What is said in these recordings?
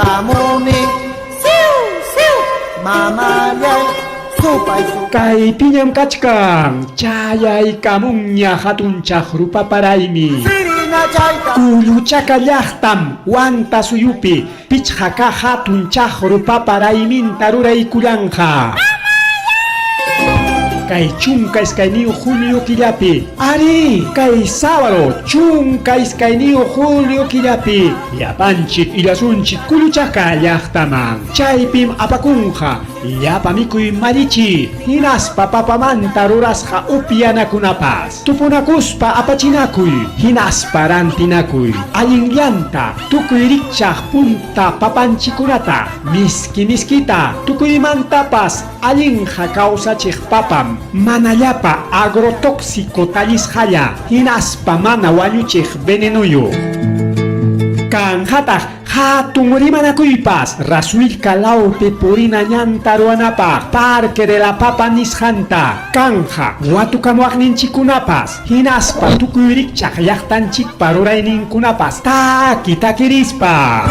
Hamuni siu siu mamallay supay supay. Kaypiñam kachkan, chayaykamunña hatun chaqru paparaymi. Sirina chayta. Kulluchaka llaqtam Huanta suyupi pichqa kaq hatun chaqru paparayminta ruraykullanqa. Kay 12 julio killapi, arí, kay sábado 12 julio killapi, llapanchik illasunchik Kulluchaka llaqtaman. Chaypim apakunqa llapa mikuy mallichi, hinaspa papamanta rurasqa upyanakunapas. Tupunakuspa apachinakuy, hinaspa rantinakuy. Allinllanta tukuy rikchaq punta papanchikunata, miski miskita, tukuymantapas allinqa kawsachiq papam, mana llapa agrotóxico tallisqalla, hinaspa mana wañuchiq venenuyu. Kanqataq hatun rimanakuypas Rasuillka lawpi purina ñanta ruwanapaq Parque de la Papa nisqanta. Kanqa watukamuwaqninchikkunapas, hinaspa tukuy rikchaq llaqtanchikpa rurayninkunapas taki takirispa.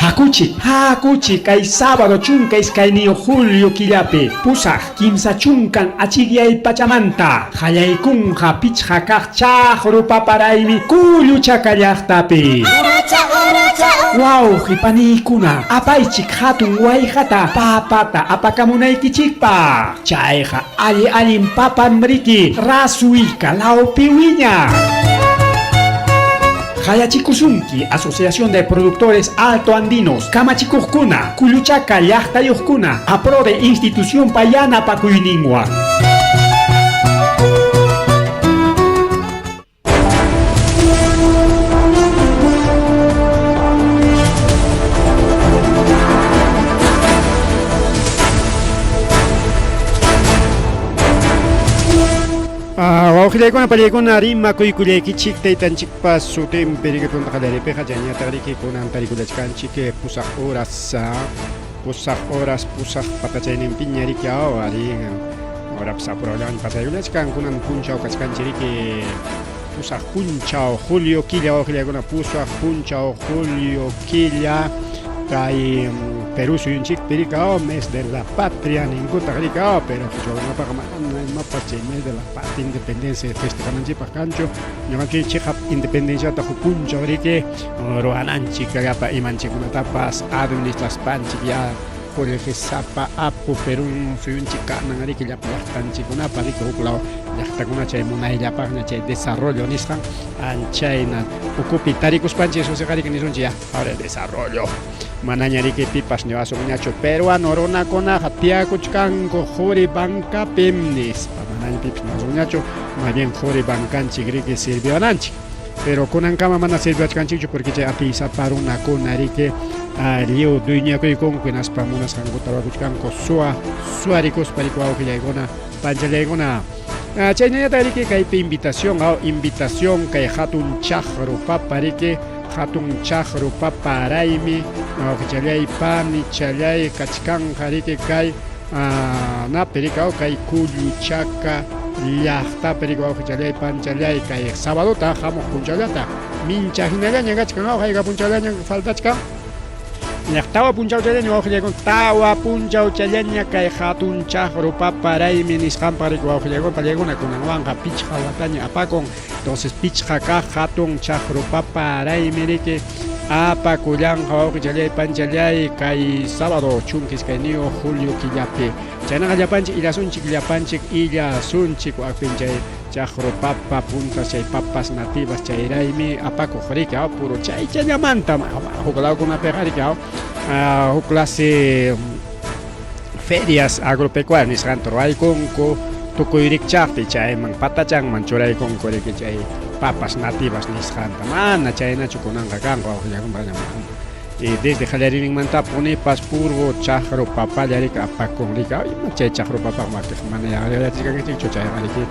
Hakuchik, hakuchik kay sábado 12 julio killapi pusaq 30 achikyay pachamanta qallaykunqa pichqa kaq chaqru paparaymi Kulluchaka llaqtapi. Wawqi paniykuna, apaychik hatun wayqata papata apakamunaykichikpaq. Chayqa alli allin papam riki Rasuillka lawpi wiñaq. Qayachikusunki Asociación de Productores Alto Andinos, kamachikuqkuna, Kulluchaka llaqtayuqkuna, APRODE institucionpa yanapakuyninwan. Wawqillaykuna pallaykuna rimakuykullaykichik taytanchikpa sutinpi riki punta qallariypiqa chayñataq riki kunan tarikullachkanchik pusaq horas pusaq horas pusaq patachayninpiña riki aw ari horapas apurayllawan pasaykullachkan kunan punchaw kachkanchik riki pusaq punchaw julio killa wawqillaykuna pusaq punchaw julio killa kay Perú suyunchikpi riki aw mes de la patria ninkutaq riki aw pero qichwakunapaqa mana imapas chay mes de la patria independencia festejananchikpaq kanchu ñuqanchik chiqap independenciata huk punchaw riki ruwananchik llapa imanchikkunatapas administraspanchik ya qullqisapa apu Perú suyunchik kanan riki llapa llaqtanchikkunapa riki huk law llaqtakuna chay munayllapaqña chay desarrollo nisqan anchayna ukupi tarikuspanchik susiqa riki nisunchik ya ahora el desarrollo manaña riki pipas niwasunñachu peruano runakunaqa tiyakuchkanku quri bancapim nispa manaña pipas niwasunñachu más bien quri bancanchik riki sirviwananchik pero kunankama mana sirviwachkanchikchu porque chay atiysapa runakuna riki lliw dueñakuykunku hinaspa munasqankuta ruwakuchkanku suwa suwarikuspa riki wawqillaykuna panchallaykuna chaynañataq riki kaypi invitación aw invitación kay hatun chaqru papa riki hatun chaqru papa raymi wawqichallay panichallay kachkanqa riki kay napi riki aw kay Kulluchaka llaqtapi riki wawqichallay panchallay kay sabadota hamuq punchawllata mincha hinallaña kachkan aw hayka punchawllaña faltachkan ñaq tawa punchawchallaña wawqillaykuna tawa punchawchallaña kay hatun chaqru papa raymi nisqanpaq riki wawqillaykuna pallaykuna kunanwanqa pichqa wataña apakun entonces pichqa kaq hatun chaqru papa raymi riki apakullanqa wawqichallay panchallay kay sábado 12 julio killapi chaynaqa llapanchik illasunchik llapanchik illasunchik waqpin chay chaqru papa puntas chay papas nativas chay raymi apakuq riki aw puro chaychallamantam huk lawkunapiqa riki aw huk clase ferias agropecuarias nisqanta ruwaykunku tukuy rikchaqpi chayman patachanman churaykunku riki chay papas nativas nisqanta mana chaynachu kunanqa kanqa wawqillakunapaq mana y desde qallariyninmantapunipas puro chaqru papalla riki apakun riki ima chay chaqru papaq wakiq mana yachachkankichikchu chayqa riki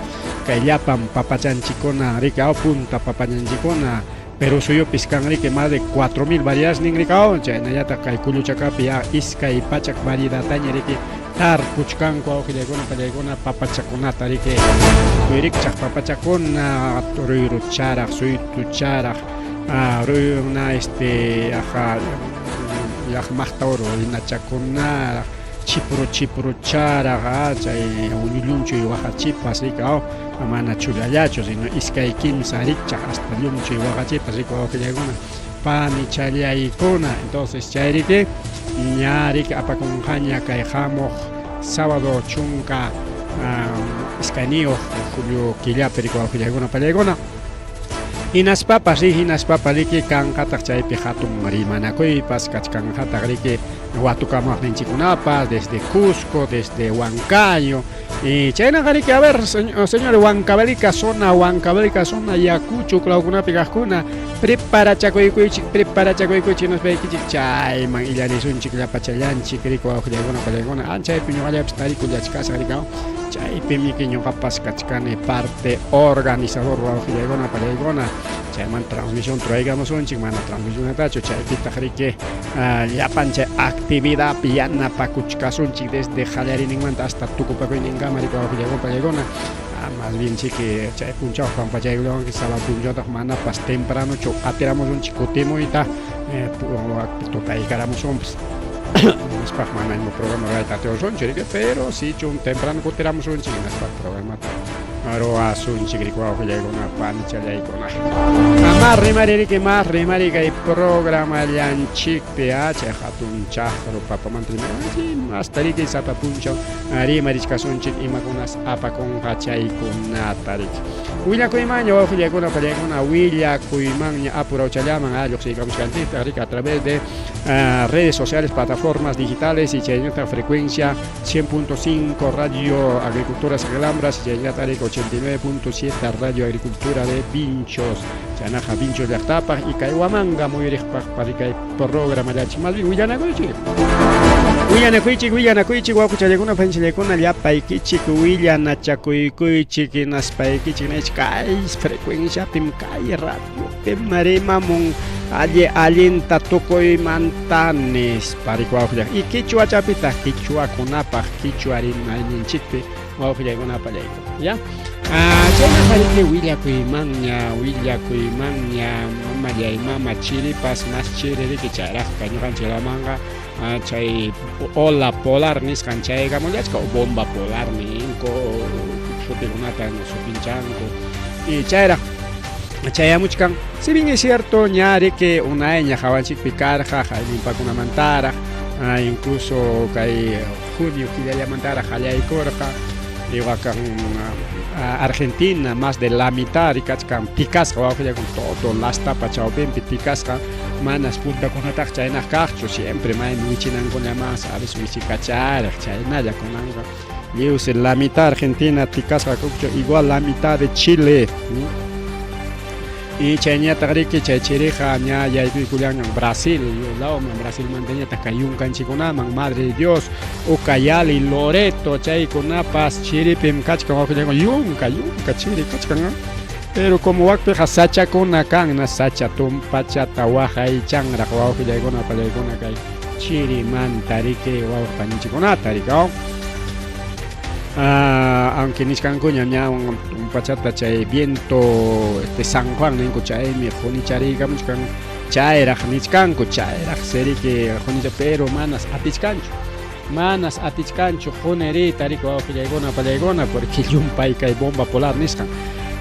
kay llapan papachanchikkuna riki aw punta papachanchikkuna Perú suyupis kan riki más de 4000 variedades nin riki aw chaynallataq kay Kulluchakapi ya 200 variedadtaña riki tarpuchkanku awqillaykuna pallaykuna papachakunata riki tukuy rikchaq papachakuna turuyrucharaq suytucharaq Runa este aja yaq maqta rinachakunaraq chipru chiprucharaq chay llumchuy waqachipas riki aw mana chullallachu sino iskay kimsa rikchaq hasta llumchuy waqachipas riki wawqillaykuna panichallaykuna entonces chay riki ña riki apakunqaña kay hamuq sábado chunka iskayniyuq julio killapi riki wawqillaykuna pallaykuna. Hinaspapas ri hinaspapas riki kanqataq chaypi hatun rimanakuypas kachkanqataq riki watukamuqninchikkunapas desde Cusco, desde Huancayo. Y chaynaqa riki a ver señores Huancavelica zona, Huancavelica zona Ayacucho lawkunapi kaqkuna preparachakuykuychik preparachakuykuychik hinaspaykichik chayman illarisunchik llapachallanchik riki wawqillaykuna pallaykuna anchaypi ñuqallapis tarikullachkasaq riki chaypim riki ñuqapas kachkani parte organizador wawqillaykuna pallaykuna chayman transmisión traigamusunchik mana transmisionatachu chaypitaq riki llapan chay actividadpi yanapakuchkasunchik desde qallariyninmanta hasta tukupakuyninkama riki wawqillaykuna pallaykuna más bien chiki chay punchaw pampachaykullawanki sábado punchawtaq manapas tempranochu atiramusunchik kutimuyta tutaykaramuzunpas hinaspaq mana ima programa rurayta atiwasunchik riki pero sichum temprano kutiramusunchik hinaspaq programata ruwasunchik riki wawqillaykuna panichallaykuna mas rimari riki mas rimari kay programallanchikpi chay hatun chaqru papamanta rimarinchik hasta riki sapa punchaw rimarichkasunchik imakunas apakunqa chaykunata riki willakuymanña wawqillaykuna pallaykuna willakuymanña apurawchallaman lluqsiykamuchkanchiktaq riki a través de redes sociales, plataformas digitales y chaynata frecuencia 100.5 Radio Agricultura Sagalambras y chaynata 89.7 Radio Agricultura de Vinchos. Chaynaqa Vinchos llaqtapaq y kay Huamanga muyuriqpaq kay programa llachik más bien willanakuychik. Willanakuychik, willanakuychik, wawqichallaykuna, panichallaykuna, llapaykichik, willanachakuykuychik, hinaspaykichik, nich kay frecuenciapim, kay radiopim rimamun alli allinta tukuymanta nispa riki wawqillak. Y quichwachapitaq quichwakunapaq quichwa rimayninchikpi wawqillaykuna pallaykuna, ya. Chaynaqa riki willakuymanña, willakuymanña, mamallay mama chiripas mas chiri riki chayraqqa ñuqanchik lawmanqa chay ola polar nisqan chaykamullachka o bomba polar ninku sutikunata sutinchanku y chayraq chayamuchkan. Si bien es cierto ña riki unayña hawanchikpi karqa jayninpakunamantaraq incluso kay junio killallamantaraq qallaykurqa iwakan Argentina más de la mitad rikachkan tikasqa wawqillakun todo lastapa chawpinpi tikasqa manas puntakunataq chaynaq kaqchu siempre maymi wichinankunaman a veces wichikacharaq chaynalla kunanqa lliwsi la mitad Argentina tikasqa kukchu igual la mitad de Chile. Y chayñataq riki chay chiriqa ña yaykuykullanñam Brasil lawman Brasilmantañataq kay yunkanchikkunaman Madre de Dios Ucayali Loreto chaykunapas chiripim kachkan wawqillaykuna yunka yunka chiri kachkan pero como wakpiqa sachakuna kan na sacha tumpachata waqaychanraq wawqillaykuna pallaykuna kay chirimanta riki wawqi paninchikkunata riki aunque nichkankuña ña tumpachata chay viento este San Juan ninku chaymi qunicharirkamuchkan chayraq nichkanku chayraq siriki qunicha pero manas atichkanchu manas atichkanchu quniriyta riki wawqillaykuna pallaykuna porque llumpay kay bomba polar nisqan.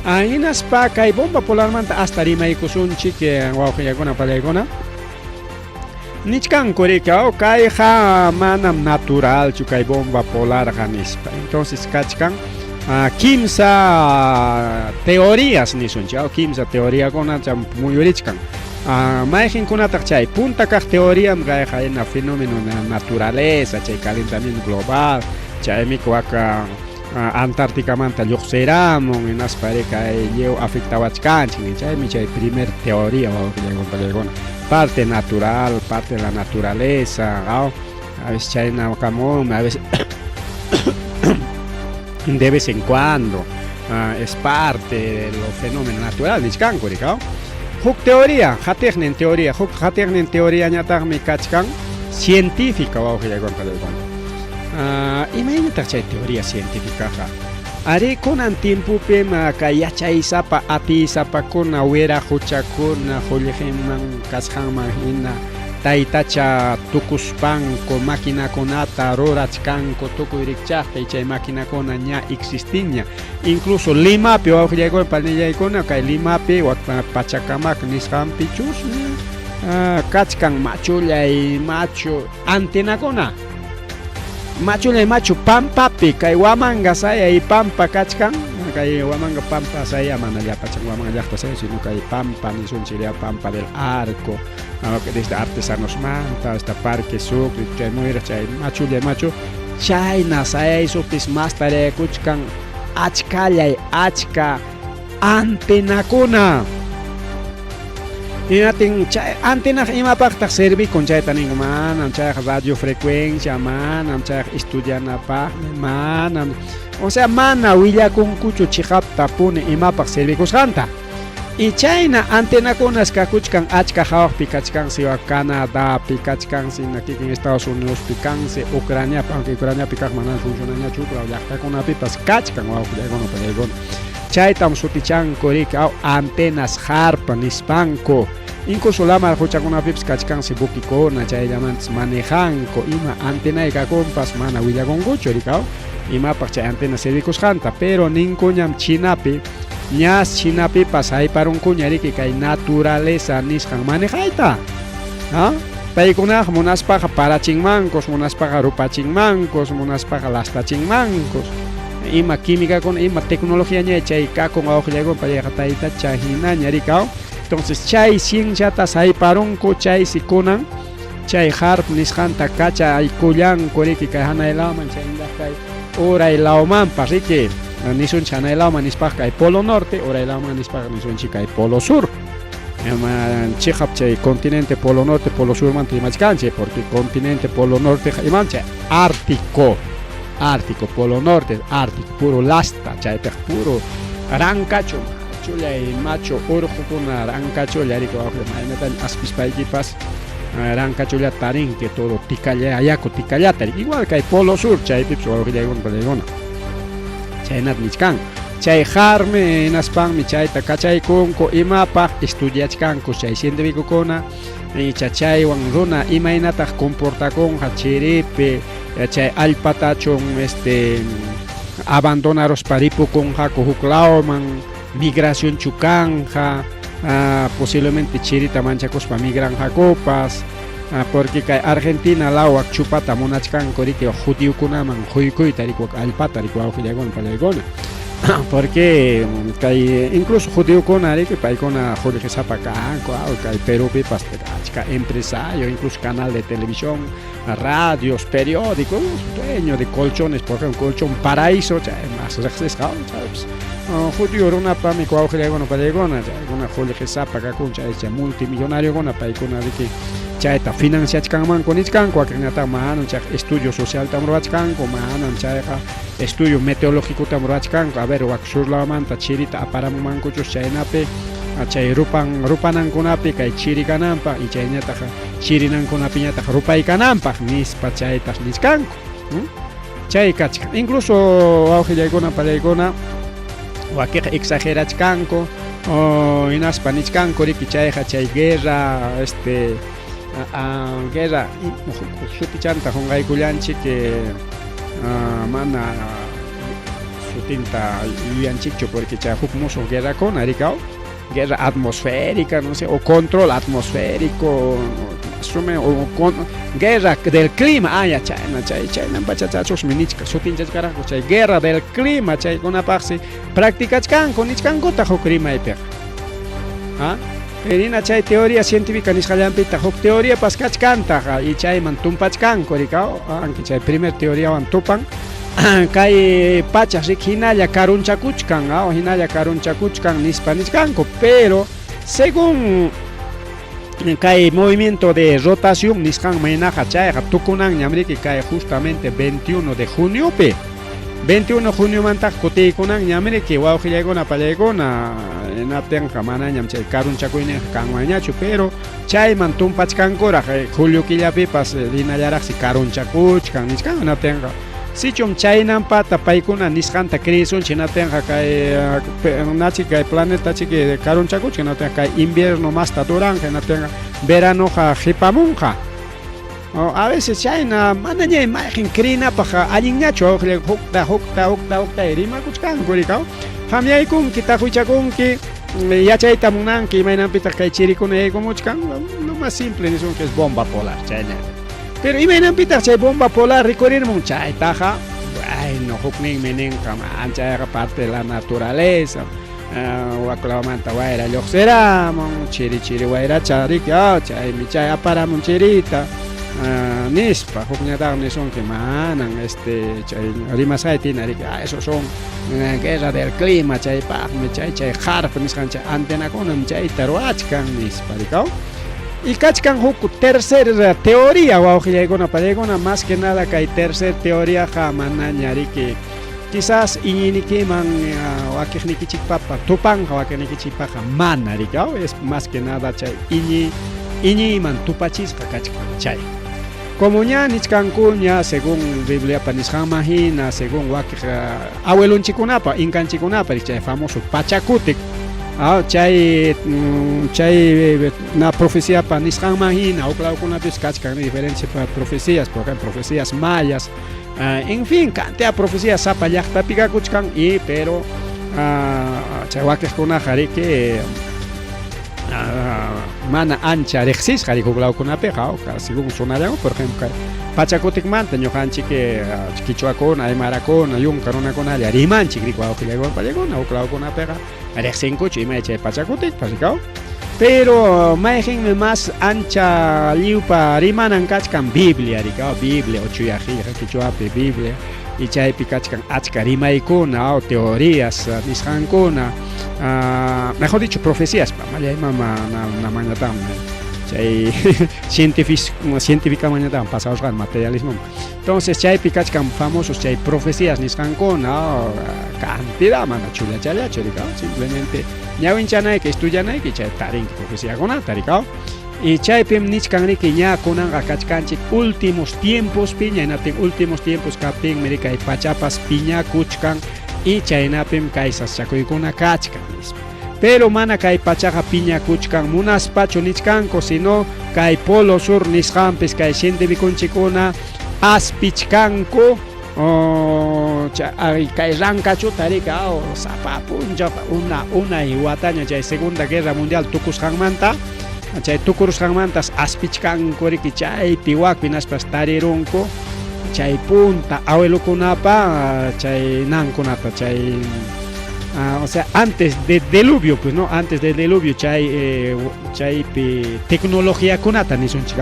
Hinaspa kay bomba polarmanta hasta rimaykusunchik wawqillaykuna pallaykuna. Nichkanku riki kayqa manam naturalchu kay bomba polarqa nispa. Entonces kachkan kimsa teorías nisunchik kimsa teoriakuna muyurichkan. Mayqinkunataq chay punta kaq teoriam kayqa hina fenómeno naturaleza chay calentamiento global chaymi waka Antárticamanta lluqsiramun hinaspa kay lliw afectawachkanchik chaymi chay primer teoría wawqillaykuna parte natural, parte de la naturaleza, a veces chayna kamunmi, a veces de vez en cuando es parte de lo fenómeno natural nichkanku riki. Huk teoría, qatiqnin teoría, huk qatiqnin teoriañataqmi kachkan científica wawqillaykuna pallaykuna. Imaynataq chay teoría científicaqa? Arí, kunan tiempopim kay yachaysapa atiysapakuna wiraquchakuna qullqiman kasqanman hina taytacha tukuspanku maquinakunata rurachkanku tukuy rikchaqta y chay maquinakuna ña existinña. Incluso Limapi wawqillaykuna panillaykuna kay Limapi wak Pachacamac nisqanpi chusmi kachkan machullay machu antenakuna. Machullay machu pampapi kay Huamanga sayay pampa kachkan kay Huamanga pampa saya mana llapachan Huamanga llaqta saya sino kay pampa nisunchik pampa del arco desde artesanos manta hasta Parque Sucre chay muyra chay machullay machu chayna sayaysupis mastariyakuchkan achkallay achka antenakuna. Hinatin chay antenaqa imapaqtaq servikun chayta ninku manam chayqa radiofrecuencia manam chayqa estudianapaqmi manam o sea mana willakunkuchu chiqaptapuni imapaq servikusqanta. Y chayna antenakunas kakuchkan achka hawaqpi kachkansi Canadapi kachkansi kikin Estados Unidospi kansi Ucraniapi aunque Ucraniapi kaq mana funcionañachu llaqtakunapipas kachkan wawqillaykuna pallaykuna. Chaytam sutichanku riki aw antenas HAARP nispanku. Incluso lamar quchakunapipas kachkansi buquekuna chayllamantas manejanku ima antenay kakunpas mana willakunkuchu riki aw imapaq chay antena servikusqanta pero ninkuñam Chinapi ñas Chinapipas hayparunkuña riki kay naturaleza nisqan manejayta. ¿Ah? Paykunaqa munaspaqa parachinmankos, munaspaqa rupachinmankos, munaspaqa lastachinmankos. Ima químicakuna, ima tecnología ña chay kakun wawqillaykuna payqa taytacha hinaña riki aw. Entonces chay cienciatas hayparunku chaysi kunan chay HAARP nisqanta kachaykullanku riki kay hanay lawman chaynallataq kay uray lawmanpas riki nisunchik hanay lawman nispaqa kay polo norte uray lawman nispaqa nisunchik kay polo sur. Chiqap chay continente polo norte polo surmanta rimachkanchik porque continente polo norte imam chay ártico ártico polo norte ártico puro lasta chaypiqa puro rankachu machullay machu urqukuna rankachulla riki maynataña aspispaykipas rankachullata tarinki todo tikalla yaku tikallata igual kay polo sur chaypipas wawqillaykuna pallaykuna chaynata nichkan chay HAARPmi hinaspanmi chayta kachaykunku imapaq estudiachkanku chay cientificokuna icha chaywan runa imaynataq comportakunqa chiripi chay allpatachun abandonaruspa ripukunqaku huk lawman migracionchu kanja posiblemente chirita manchakuspa migranqakupas porque kay Argentina law chupata munachkanku riki judiokunaman quykuyta riki allpata riki wawqillaykuna pallaykuna porque kay incluso judiokuna riki paykuna qullqisapa kanku kay Perupipas achka empresario incluso canal de televisión radios periódicos dueño de colchones por ejemplo colchón paraíso chay más riqsisqa chaypas judío runapami wawqillaykuna pallaykuna chaykuna qullqisapa kakun chay chay multimillonariokuna paykuna riki chayta financiachkanmanku nichkanku wakinñataq manam chayqa estudio socialtam ruwachkanku manam chayqa estudio meteorológicotam ruwachkanku a ver wak sur lawmanta chirita aparamunmankuchus chaynapi chay rupan rupanankunapi kay chiri kananpaq y chayñataq chirinankunapiñataq rupay kananpaq nispa chaytas nichkanku chay kachkan incluso wawqillaykuna pallaykuna wakiqa exagerachkanku hinaspa nichkanku riki chayqa chay guerra guerra sutichanta qunqaykullanchik mana sutinta yuyanchikchu porque chay huk musuq guerrakuna riki aw guerra atmosférica no sé o control atmosférico asume o con, guerra del clima ya chayna chay chayna pachachachusmi nichka sutinchachkaraqku chay guerra del clima chaykunapaqsi practicachkanku nichkankutaq huk rimaypiqa ¿ah? Hina chay teoría científica nisqallanpitaq huk teoriapas kachkantaq y chayman tumpachkanku riki aunque chay primer teoriawan tupan kay pachas riki hinalla karunchakuchkan hinalla karunchakuchkan nispa nichkanku pero según kay movimiento de rotación nisqanman hinaqa chayqa tukunanñam riki kay justamente 21 de juniopi 21 de juniomantaq kutiykunanñam riki wawqillaykuna pallaykuna hinaptinqa manañam chay karunchakuyninqa kanmanñachu pero chayman tumpachkankuraq julio killapipas hinallaraqsi karunchakuchkan nichkan hinaptinqa Sichum chaynampata paykuna nisqanta creesunchik hinaptinqa kay nachik kay planeta chiki karunchakuchik hinaptinqa kay invierno masta duranqa hinaptinqa veranoqa qipamunqa. A veces chayna manañay mayqin creenapaq allinñachu hukta hukta hukta hukta rimakuchkanku rikaw. Qam yaykunki taqwichakunki yachayta munanki imaynanpitaq kay chirikuna yaykumuchkan lo más simple nisunki es bomba polar chayna. Pero imaynanpitaq chay bomba polar rikurirmun chaytaqa bueno hukninmi ninqa chayqa parte de la naturaleza waklawmanta wayra lluqsiramun chiri chiri wayracha riki chaymi chay aparamun chirita nispa hukñataq nisunki manan este chay rimasqayta hina riki esos son guerra del clima chaypaqmi chay chay HAARP nisqan chay antenakunam chayta ruwachkan nispa rikaw. Y kachkan huk tercer teoría wawqillaykuna pallaykuna más que nada kay tercer teoriaqa manaña riki quizás iñiynikiman wakiqnikichikpapa tupanqa wakiqnikichikpaqa mana riki es más que nada chay iñiy iñiyman tupachisqa kachkan chay. Como ña nichkankuña según Bibliapa nisqanman hina según wakiq abuelonchikunapa inkanchikunapa chay famoso Pachakutik chay chay na profeciapa nisqanman hina huk lawkunapis kachkan diferentes profecías por ejemplo profecías mayas en fin cantidad profecías sapa llaqtapi kakuchkan y pero chay wakiqkunaqa riki mana ancha riqsisqa huk lawkunapiqa según sonallanku por ejemplo kay Pachakutikmanta ñuqanchik quichuakuna aymarakuna yunka runakunalla rimanchik riki wawqillaykuna pallaykuna huk lawkunapiqa riqsinkuchu imay chay Pachakutikpas rikaw pero mayqinmi mas ancha lliwpa rimanan kachkan Biblia rikaw Biblia uchuya qillqa quichuapi Biblia y chaypi kachkan achka rimaykuna teorías nisqankuna mejor dicho profecías mama namañataqmi chay científica pasawasqan materialismo entonces chaypi kachkan famosos chay profecías nisqankuna cantidad mana chullachallachu rikaw simplemente ñawinchanayki estudianayki chay tarinki profeciakunata rikaw y chaypim nichkan riki ña kunanqa kachkanchik últimos tiempos piña hinaptin últimos tiempos kaptinmi riki kay pachapas piñakuchkan y chaynapim kay sasachakuykuna kachkan nispa. Pero mana kay pachaqa piñakuchkan munaspachu nichkanku sino kay polo sur nisqanpis kay cientificonchikuna aspichkanku kay rankachuta riki sapa punchaw una unay wataña chay segunda guerra mundial tukusqanmanta chay tukurusqanmantas aspichkanku riki chaypi wakpi hinaspas tarirunku chay punta abuelokunapa chay nankunata chay o sea antes de diluvio pues no antes del diluvio chay chaypi tecnologiakunata nisunchik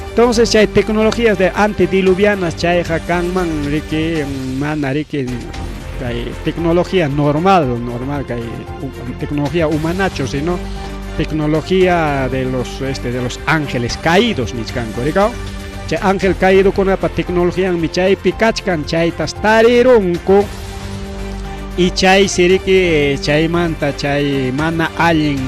entonces chay tecnologías de antediluvianas chayqa kanman riki mana riki kay tecnología normal normal kay tecnología humanachu sino tecnología de los de los ángeles caídos nichkanku rikaw chay ángel caído kunapa tecnologianmi chaypi kachkan chaytas tarirunku y chaysi riki chaymanta chay mana allin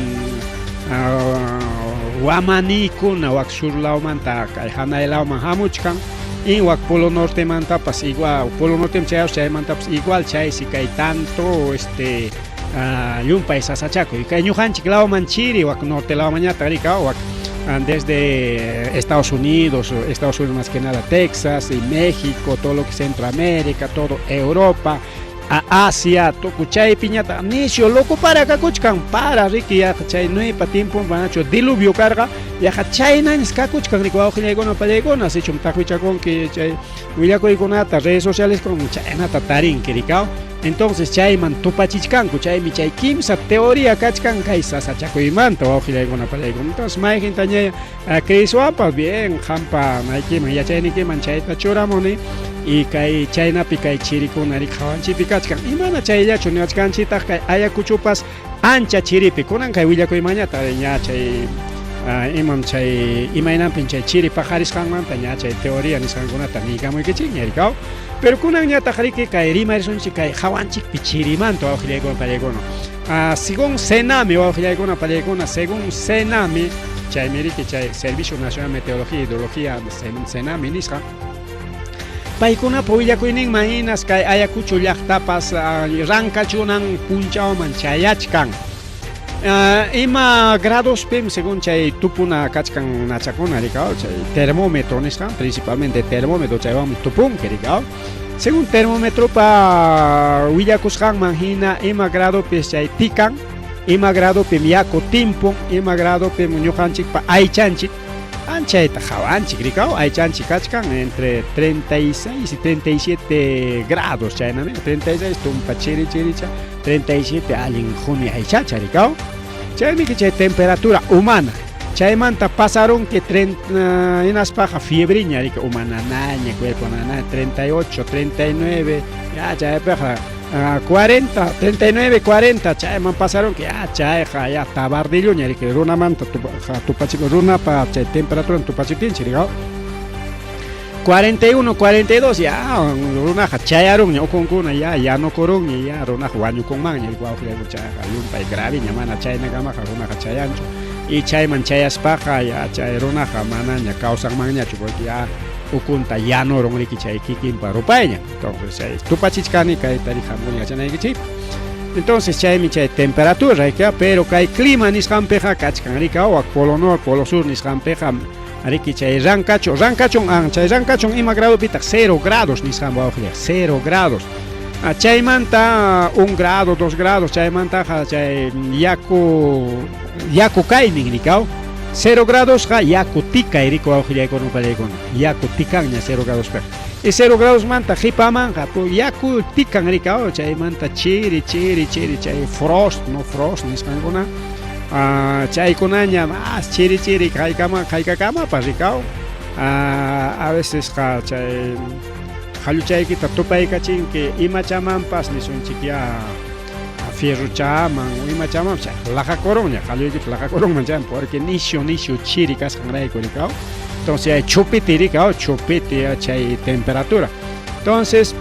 wamanikuna wak sur lawmanta kay hanay lawman hamuchkan y wak polo nortemantapas igual polo norte chayas chaymantapas igual chaysi kay tanto llumpay sasachakuy kay ñuqanchik lawman chiri wak norte lawmanñataq rikaw wak desde Estados Unidos más que nada Texas y México, todo lo que es Centroamérica, todo Europa, a Asia, tukuy chaypiñataq nisyu loco para kakuchkan para riki yaqa chay nuypa tiempo manachu diluvio karqa yaqa chaynañas kakuchkan riki wawqillaykuna pallaykuna sichum taqwichakunki chay willakuykunata redes sociales con chaynata tarinki rikaw entonces chayman tupachichkanku chaymi chay kimsa teoría kachkan kay sasachakuymanta wawqillaykuna pallaykuna entonces mayqintaña creeswanpas bien qampa maykiman yachaynikiman chayta churamuni y kay chaynapi kay chirikuna riki hawanchikpi kachkan y mana chayllachu niwachkanchiktaq kay Ayacuchopas ancha chiripi kunan kay willakuymanñataq ña chay imam chay imaynanpin chay chiri paqarisqanmanta ña chay teoría nisqankunata niykamuykichikña rikaw pero kunanñataq riki kay rimarisunchik kay hawanchikpi chirimanta wawqillaykuna pallaykuna según Senami wawqillaykuna pallaykuna según Senami chaymi riki chay Servicio Nacional de Meteorología y Hidrología Senami nisqa. Paykunapa willakuyninman hinas kay Ayacucho llaqtapas rankachunan punchawman chayachkan. Ima gradospim según chay tupuna kachkan nachakuna rikaw chay termómetro nisqan, principalmente termómetro chaywanmi tupunki rikaw. Según termometropa willakusqanman hina ima gradopis chay tikan, ima gradopim yaku timpun, ima gradopim ñuqanchikpa aychanchik, anchayta qawanchik rikaw, aychanchik kachkan entre 36 y 37 grados chaynami, 36 tumpa chiri chiricha, 37 allin quni aychacha rikaw. Chaymi chay temperatura humana. Chaymanta pasarunki hinaspaqa fiebriña riki, uma nanaña, cuerpo nanaña, 38, 39, ya chaypiqa 40, 39, 40, chayman pasarunki, ya chayqa ya tabardilluña riki, runamanta tupachik, runapa chay temperatura tupachiptinchik rikaw. 41, 42, ya runaqa chayarunña, ukunkuna ya yanukurunña, ya runaqa wañukunmanña, wawqillayku chayqa llumpay graveña, mana chaynakamaqa runaqa chayanchu. Y chayman chayaspaqa ya chay runaqa manaña kawsanmanñachu, porque ya ukunta yanurun riki chay kikinpa rupayña. Entonces chay tupachichkani kay tarija yachanaykichikpaq. Entonces chaymi chay temperatura rika, pero kay clima nisqanpiqa kachkan rika, wak polo norte, polo sur nisqanpiqa riki chay rankacho, rankachon an, chay rankachon ima gradopitaq 0 grados nisqan wawqilla, 0 grados. Chaymanta 1 grado, 2 grados, chaymantaqa chay yaku kaynin rikaw. 0 grados qa yaku tikay riko wawqillaykuna upallaykuna, yaku tikanña 0 grados piqa. Y 0 grados manta qipamanqa yaku tikan rikaw, chaymanta chiri chiri chiri chay frost, no frost nisqankuna, chaykunaña mas chiri chiri haykama haykakamapas rikaw. A veces qa chay qalluchaykita tupaykachinki imachamanpas nisunchik ya fierrochaman imachaman chay laqakurunña, qalluykita laqakurunman chay, porque nishu nishu chiri kasqanrayku rikaw. Entonces hay chupiti rikaw, chupiti chay temperatura. Entonces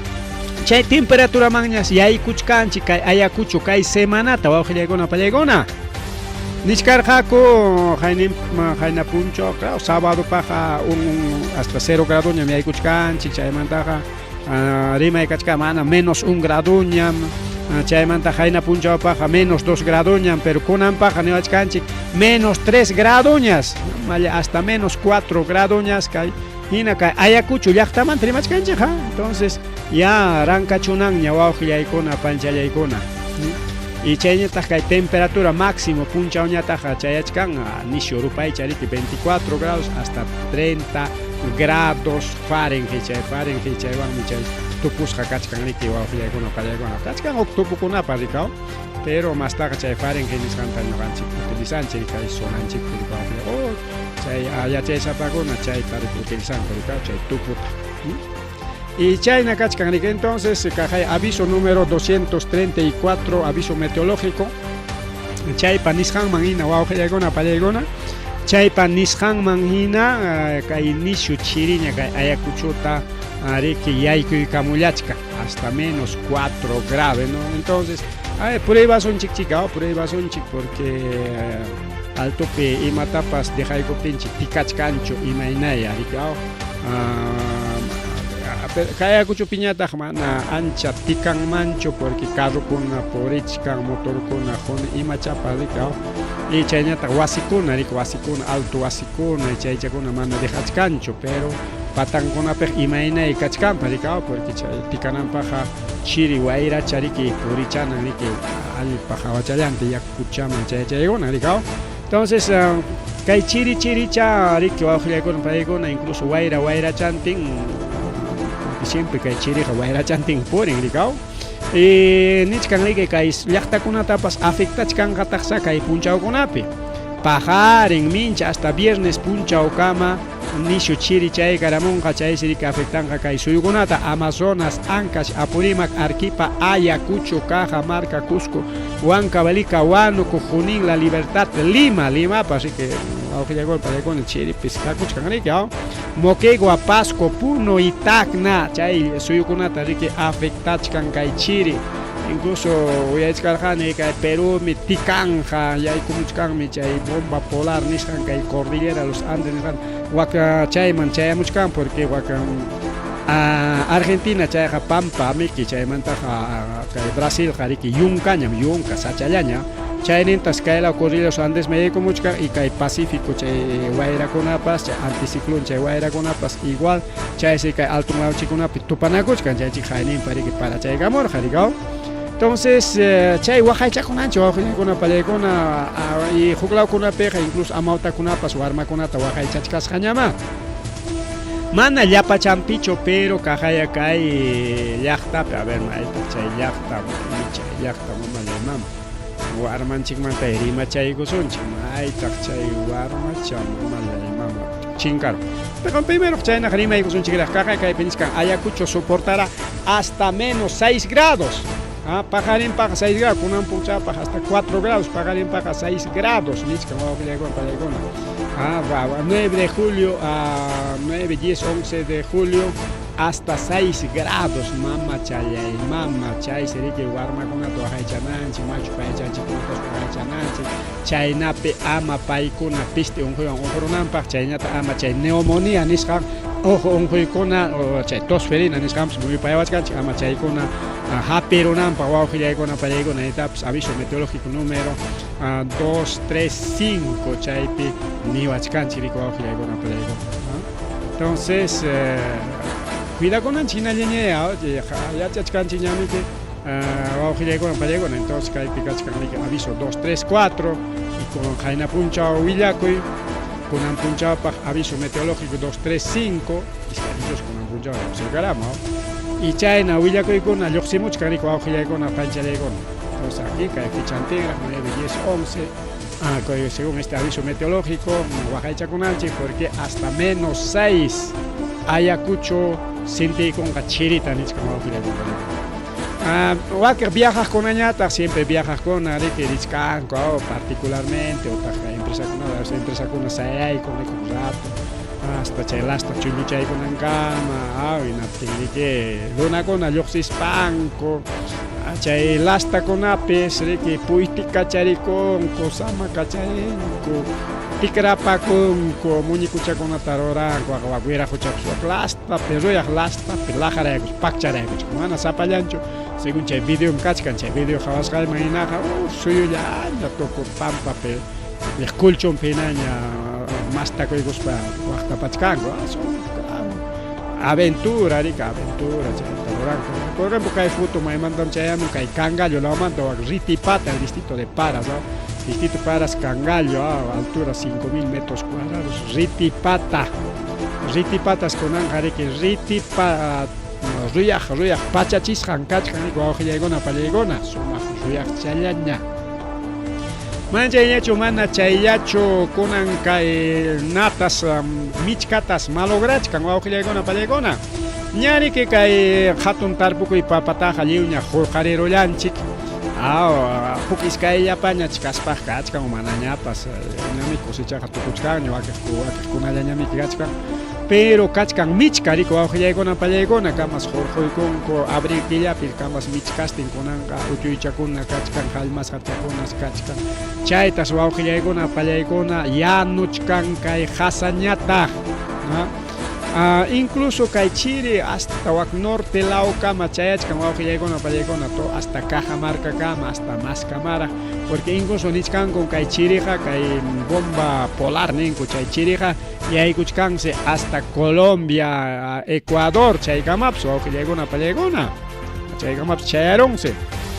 chay temperatura manñas yaykuchkanchik kay Ayacucho kay semanata wawqillaykuna pallaykuna. Nichkarqaku haynin hayna punchaw, claro, sábado paqa un hasta 0 gradoñam yaykuchkanchik, chaymantaqa rimay kachkan mana menos 1 gradoñam, chaymanta hayna punchawpaqa menos 2 gradoñam, pero kunanpaqa niwachkanchik menos 3 gradoñas, hasta menos 4 gradoñas kay hina kay Ayacucho llaqtamanta rimachkanchik, ha. Entonces ya rankachunanña wawqillaykuna panchallaykuna. Y chayñataq kay temperatura máximo punchawñataqa chayachkan nishu rupaycha riki 24 grados hasta 30 grados Fahrenheit, chay Fahrenheit chaywanmi chay tupusqa kachkan riki wawqillaykuna pallaykuna kachkan huk tupukunapa rikaw, pero mastaqa chay Fahrenheit nisqanta ñuqanchik utilizanchik kay zonanchikpi wawqillay, oh chay yachaysapakuna chayta riki utilizanku rikaw chay tuputa. Y chayna kachkan riki. Entonces kaqay aviso número 234, aviso meteorológico, chaypa nisqanman hina wawqillaykuna pallaykuna, chaypa nisqanman hina kay nishu chiriña kay Ayacuchota riki yaykuykamullachkan hasta menos 4 grados, ¿no? Entonces ay pruebasunchik chika, pruebasunchik porque altopi imatapas dejaykuptinchik tikachkanchu imaynaya rikaw. Kay Ayacuchopiñataq mana ancha tikanmanchu porque carrokuna purichkan, motorkuna quni imachapa rikaw. Y chayñataq wasikuna riki, wasikuna alto wasikuna chaychakuna mana dejachkanchu, pero patankunapiq imaynay kachkanpa rikaw, porque chay tikananpaqqa chiri wayracha riki purichanan riki allpa hawachallanta yakuchaman chayachaykuna rikaw. Entonces kay chiri chiricha riki wawqillaykuna paykuna incluso wayra wayrachantin, porque siempre kay chiriqa wayrachantin purin rikaw. Y nichkan riki kay llaqtakunatapas afectachkanqataqsa kay punchawkunapi. Paqarin mincha hasta viernes punchawkama nishu chiri chaykaramunqa, chaysi riki afectanqa kay suyukunata: Amazonas, Ancash, Apurímac, Arequipa, Ayacucho, Cajamarca, Cusco, Huancavelica, Huánuco, Junín, La Libertad, Lima, Limapas riki wawqillaykuna pallaykuna chiripis kakuchkan riki, Moquegua, Pasco, Puno y Tacna, chay suyukunata riki afectachkan kay chiri. Incluso uyarichkarqani kay Perumi tikanja yaykumuchkanmi chay bomba polar nisqan kay cordillera los Andes nisqan waka chayman chayamuchkan, porque waka Argentina chayqa pampa miki, chaymantaqa kay Brasilqa riki yunkañam, yunka sachallaña. Chaynintas kay law Cordilleras Andesman yaykumuchkan y kay Pacífico chay wayrakunapas, chay anticiclón chay wayrakunapas igual chaysi kay altun lawchikunapi tupanakuchkan, chaychik hayninpa riki parachaykamurqa riki. Entonces, chay waqaychakunanchik wawqillaykuna pallaykuna y huk lawkunapiqa incluso amawtakunapas warmakunata waqaychachkasqañamá. Mana llapachanpichu, pero kaqaya kay llaqtapi, a ver, maytaq chay llaqta, maymi chay llaqta, mamallay mama. Warmanchikmanta rimachaykusunchik, maytaq chay warmacha, mamallay mama, chinkaru. Pero primero chaynaqa rimaykusunchikraq, kaqaya kaypi nichkan Ayacucho soportará hasta menos 6 grados. Ah, paqarinpaqa 6 grados, kunan punchawpaq hasta 4 grados, paqarinpaqa 6 grados, nichkan wawqillaykuna pallaykuna. Ah, va, va, 9 de julio a 9, 10, 11 de julio hasta 6 grados, mama challay, mama chaysi riki warmakunata waqaychananchik, machu payachanchikkunatas waqaychananchik, chaynapi ama paykuna piste unquywan unqurunanpaq, chaynata ama chay neumonía nisqan uhu unquykuna, chay tosferina nisqanpas muyupayawachkanchik, ama chaykuna hapirunanpaq wawqillaykuna pallaykuna nitapas aviso meteorológico número 2, 3, 5 chaypi niwachkanchik riki wawqillaykuna pallaykuna. Entonces, cuidakunanchik hinallaña yachachkanchik ñamiki wawqillaykuna pallaykuna. Entonces kaypi kachkan riki aviso 2, 3, 4 y con qayna punchaw willakuy kunan punchawpaq aviso meteorológico 2, 3, 5 iskay kunan punchaw lluqsirkaramo y chayna willakuykuna lluqsimuchkan riki wawqillaykuna panchallaykuna. Entonces aquí kay fichantinraq 9, 10, 11 según este aviso meteorológico waqaychakunanchik porque hasta menos 6 Ayacucho sintiykunqa chirita nichkan wawqillaykuna. Wakiq viajaqkunañataq siempre viajaqkuna riki richkanku particularmente utaq empresakuna, empresakuna sayaykun riki un rato hasta chay lasta chulluchaykunankama, hinaptin riki runakuna lluqsispanku chay lastakunapis riki puyti kacharikunku, sama kacharinku, tikrapakunku, muñikuchakunata ruranku, wiraquchapas wak lastapi ruyaq lastapi laqaraykus pakcharaykuchik, mana sapallanchu, según chay videom kachkan, chay video qhawasqayman hinaqa suyullaña tukuy pampapi kulchunpi hinaña mastakuykuspa waqtapachkanku, aventura riki, aventura chayta ruranku. Por ejemplo, kay foto maymantam chayamun kay Cangallo lawmanta wak Ritipata, el distrito de Paras, ¿no? Distrito Paras Cangallo, altura 5000 metros cuadrados, Ritipata. Ritipatas kunanqa riki Ritipa ruyaq ruyaq pachachisqan kachkan riki wawqillaykuna pallaykuna, sumaq ruyaqchallaña. Mana chayllachu, mana chayllachu kunan kay natas michkatas malograchkan wawqillaykuna pallaykuna. Ñariki kay hatun tarpukuy papataqa lliwña hurqarirullanchik. Huk iskayllapaña chikaspaq kachkan manañapas ñami cosechaqa tukuchkanña wakiqkunallañami kachkan. Pero kachkan michka riki wawqillaykuna pallaykuna kamas hurquykunku abril killapi kamas michkastin kunanqa uchuychakuna kachkan hallmasqachakunas kachkan. Chaytas wawqillaykuna pallaykuna yanuchkan kay qasañataq. Incluso kay chiri hasta wak norte lawkama chayachkan wawqillaykuna pallaykuna to hasta Cajamarcakama hasta Mascamaraq, porque incluso nichkanku kay chiriqa kay bomba polar ninku chay chiriqa yaykuchkansi hasta Colombia, Ecuador chaykamapas wawqillaykuna pallaykuna chaykamapas chayarunsi.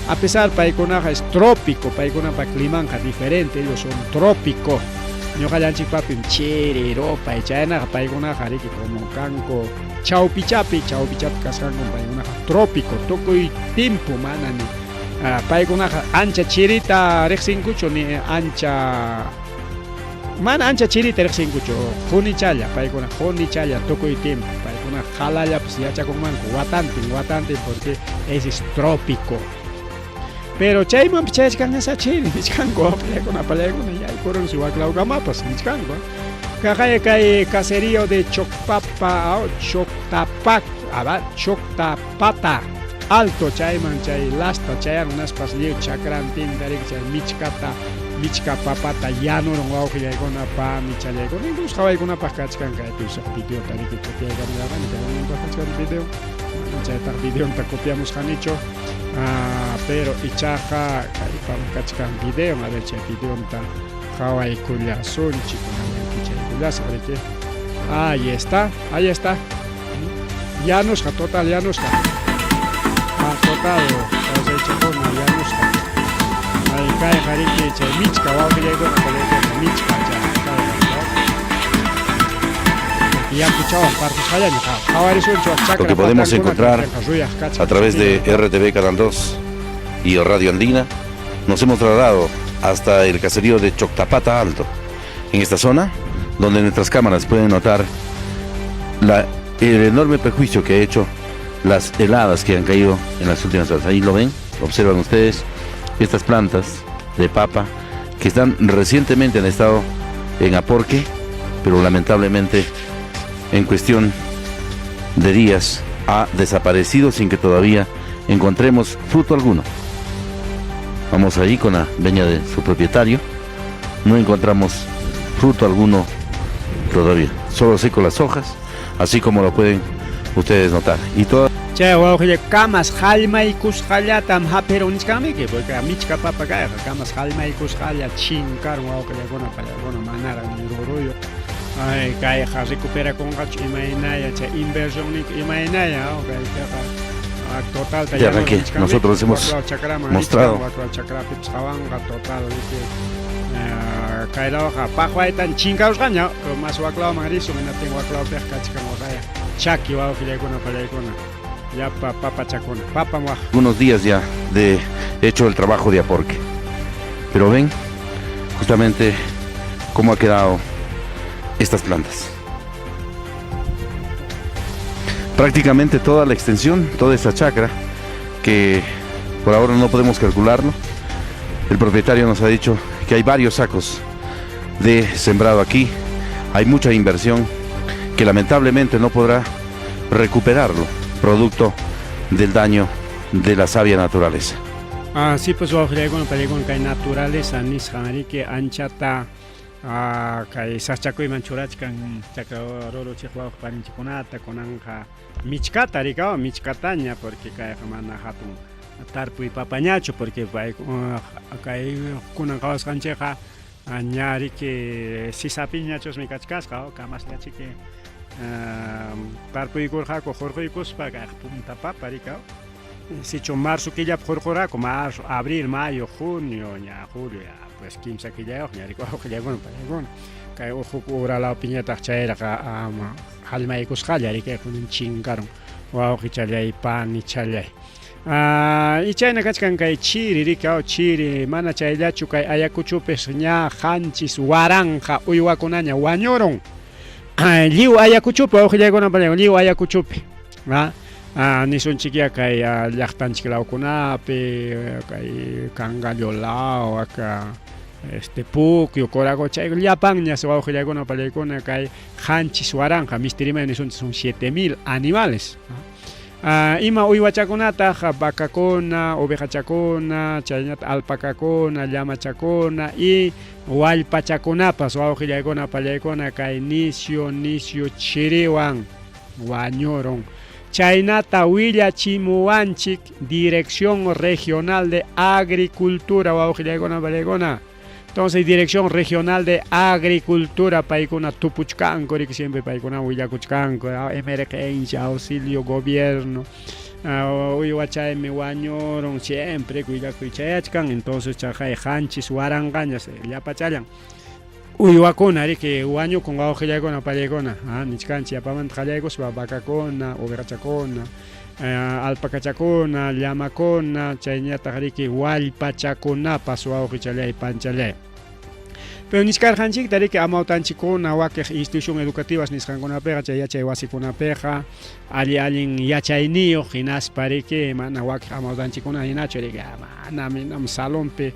A pesar paykunaqa es trópico, paykunapa climanqa diferente, ellos son trópico. Ñuqallanchikpapim chiri, rupay, chaynaqa paykunaqa riki como kanku chawpichapi, chawpichapi kasqanku paykunaqa trópico, tukuy timpu mana ni paykunaqa ancha chirita riqsinkuchu ni ancha mana ancha chirita riqsinkuchu, qunichalla paykuna qunichalla tukuy timpu, paykuna qhalallapas yachakunmanku watantin watantin porque ese es trópico. Pero chaymanpas chayachkanñasá chiri nichkanku pallaykuna pallaykuna yaykurunsi waklawkamapas nichkanku. Kaqaya kay caserío de Chocpapa, Choctapac, Choctapata alto chayman chay lasta chayarun naspas lliw chakrantinta riki chay michkata Michka papata yanurun wawqillaykuna panichallaykuna incluso qhawaykunapaq kachkan kaypi usaq videota riki copiaykamullarqani kaywanpaq kachkan video manam chaytaq videonta copiamusqanichu pero ichaqa kaypam kachkan video a ver chay videonta qhawaykullasunchik kunallan kichaykullasaq riki ahí está ahí está yanusqa total yanusqa ah, total kawsaychakuna yanusqa ay kayqa riki chay michka wawqillaykuna palaykuna michka chay kayqa yakuchawan parqusqallaña qhawarisunchik wak Lo que chakra podemos patankunata encontrar ruyaq a kachkan través de RTV Canal 2 y Radio Andina, nos hemos trasladado hasta el caserío de Choctapata Alto, en esta zona donde nuestras cámaras pueden notar la, el enorme perjuicio que ha hecho las heladas que han caído en las últimas horas. Ahí lo ven, observan ustedes estas plantas de papa que están recientemente han estado en aporque, pero lamentablemente en cuestión de días ha desaparecido sin que todavía encontremos fruto alguno. Vamos ahí con la veña de su propietario. No encontramos fruto alguno todavía. Solo seco las hojas, así como lo pueden ustedes notar. Y toda Chay wawqilla kamas hallmaykusqallatam hapirun nichkanmiki porque michka papa kayqa kamas hallmaykusqalla chinkarun wawqillakuna pallakuna manaraq ni ruruyuq ay kayqa recuperakunqachu imaynaya chay inversionninku imaynaya kaypiqa totalta De arranque, yanurun nichkanmiki nosotros les hemos waklaw chakraman richkan mostrado waklaw chakrapipas qhawanqa total riki kaylawqa paqwaytan chinkarusqaña mas waklawman risun hinaptin waklawpiqa kachkan waqaya chaki wawqillaykuna pallaykuna llapa papachakuna papam waq unos días ya de hecho el trabajo de aporque. Pero ven justamente cómo ha quedado estas plantas. Prácticamente toda la extensión, toda esta chacra, que por ahora no podemos calcularlo. El propietario nos ha dicho que hay varios sacos de sembrado aquí. Hay mucha inversión que lamentablemente no podrá recuperarlo, producto del daño de la sabia naturaleza. Ah, sí, pues wawqillaykuna pallaykuna kay naturaleza nisqan riki anchata ah, kay sasachakuyman churachkan chakra ruruchiq wawqi paninchikkunata kunanqa michkata rikaw michkataña porque kayqa mana hatun tarpuy papañachu porque pay kay kunan qhawasqanchikqa ña riki sisapiñachusmi kachkasqa kamasllachiki tarpuykurqaku hurquykuspa kayqa punta papa rikaw sichu marzo killapi hurquraku marzo abril mayo junio ña julio ya pues kimsa killayuqña riki wawqillaykuna paykuna kay huk uralawpiñataq chayraqa hallmaykusqalla riki kunan chinkarun wawqichallay panichallay y chayna kachkan kay chiri riki chiri mana chayllachu kay Ayacuchupis ña 7,000 uywakunaña wañurun lliw Ayacuchupi wawqillaykuna pallaykuna lliw Ayacuchupi nisunchikya kay llaqtanchik lawkunapi kay Cangallo law aka este Puquio Coracocha chay llapanñas wawqillaykuna pallaykuna kay 7,000 mistirimay nisunchik son 7000 animales ima uywachakunataq vacakuna ovejachakuna chaynata alpacakuna llamachakuna y wallpachakunapas wawqillaykuna pallaykuna kay nisyu nisyu chiriwan wañurun chaynata willachimuwanchik Dirección Regional de Agricultura wawqillaykuna pallaykuna entonces Dirección Regional de Agricultura paykuna tupuchkanku riki siempre paykuna willakuchkanku emergencia auxilio gobierno uywachaymi wañurun siempre willakuy chayachkan entonces chaqay 7,000ñas llapachallan uywakuna riki wañukun wawqillaykuna pallaykuna nichkanchik yapamanta qallaykuspa vacakuna ovejachakuna alpacachakuna llamakuna chayñataq riki wallpachakunapas wawqichallay panchallay pero nichkarqanchikta riki amawtanchikkuna wakiq institución educativas nisqankunapiqa chay yachay wasikunapiqa alli allin yachayniyuq hinaspa riki mana wakiq amawtanchikkuna hinachu riki mana minam salonpi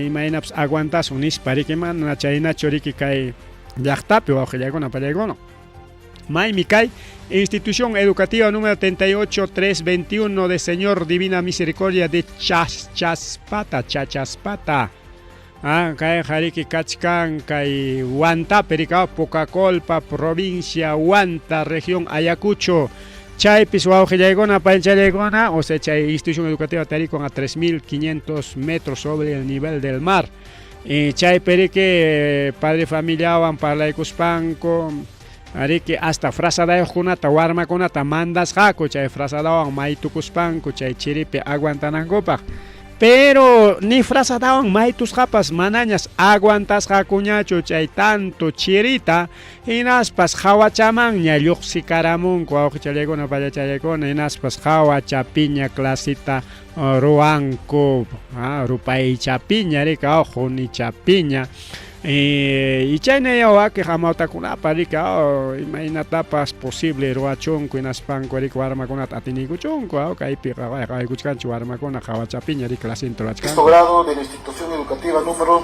imaynapas aguantasun nispa riki mana chaynachu riki kay llaqtapi wawqillaykuna pallaykuna maymi kay Institución Educativa número 38321 de Señor Divina Misericordia de Chachaspata, Chachaspata. Kayqa riki kachkan kay Huantapi riki, Pucacolpa, provincia Huanta, región Ayacucho. Chaypis wawqillaykuna, paychallaykuna, o sea, chay institución educativa tarikun a 3500 metros sobre el nivel del mar. Y chaypi riki padre familiawan parlaykuspanku, riki hasta frazadayuqkunata warmakunata mandasqaku chay frazadawan maytukuspanku chay chiripi aguantanankupaq. Pero ni frazadawan maytusqapas manañas aguantasqakuñachu chay tanto chirita, hinaspas hawachamanña lluqsikaramunku wawqichallaykuna pallachallaykuna, hinaspas hawachapiña clasita ruwanku, rupaychapiña riki, qunichapiña. Y chayna wakiq amawtakunapa riki, imaynatapas posible ruwachunku hinaspanku riki warmakunata atiniykuchunku, kaypi qawaykuchkanchik warmakuna hawachapiña riki clasinta ruwachkanku. Sexto grado de la institución educativa número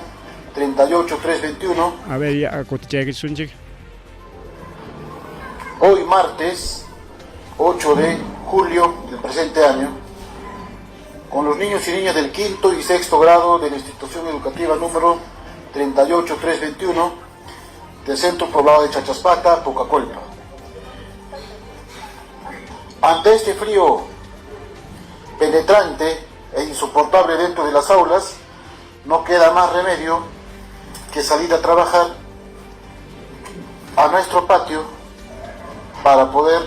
38321. A ver, ya kutichaykisunchik. Hoy martes 8 de julio del presente año, con los niños y niñas del quinto y sexto grado de la institución educativa número 38321 del Centro Poblado de Chachaspata, Pucacolpa. Ante este frío penetrante e insoportable dentro de las aulas, no queda más remedio que salir a trabajar a nuestro patio para poder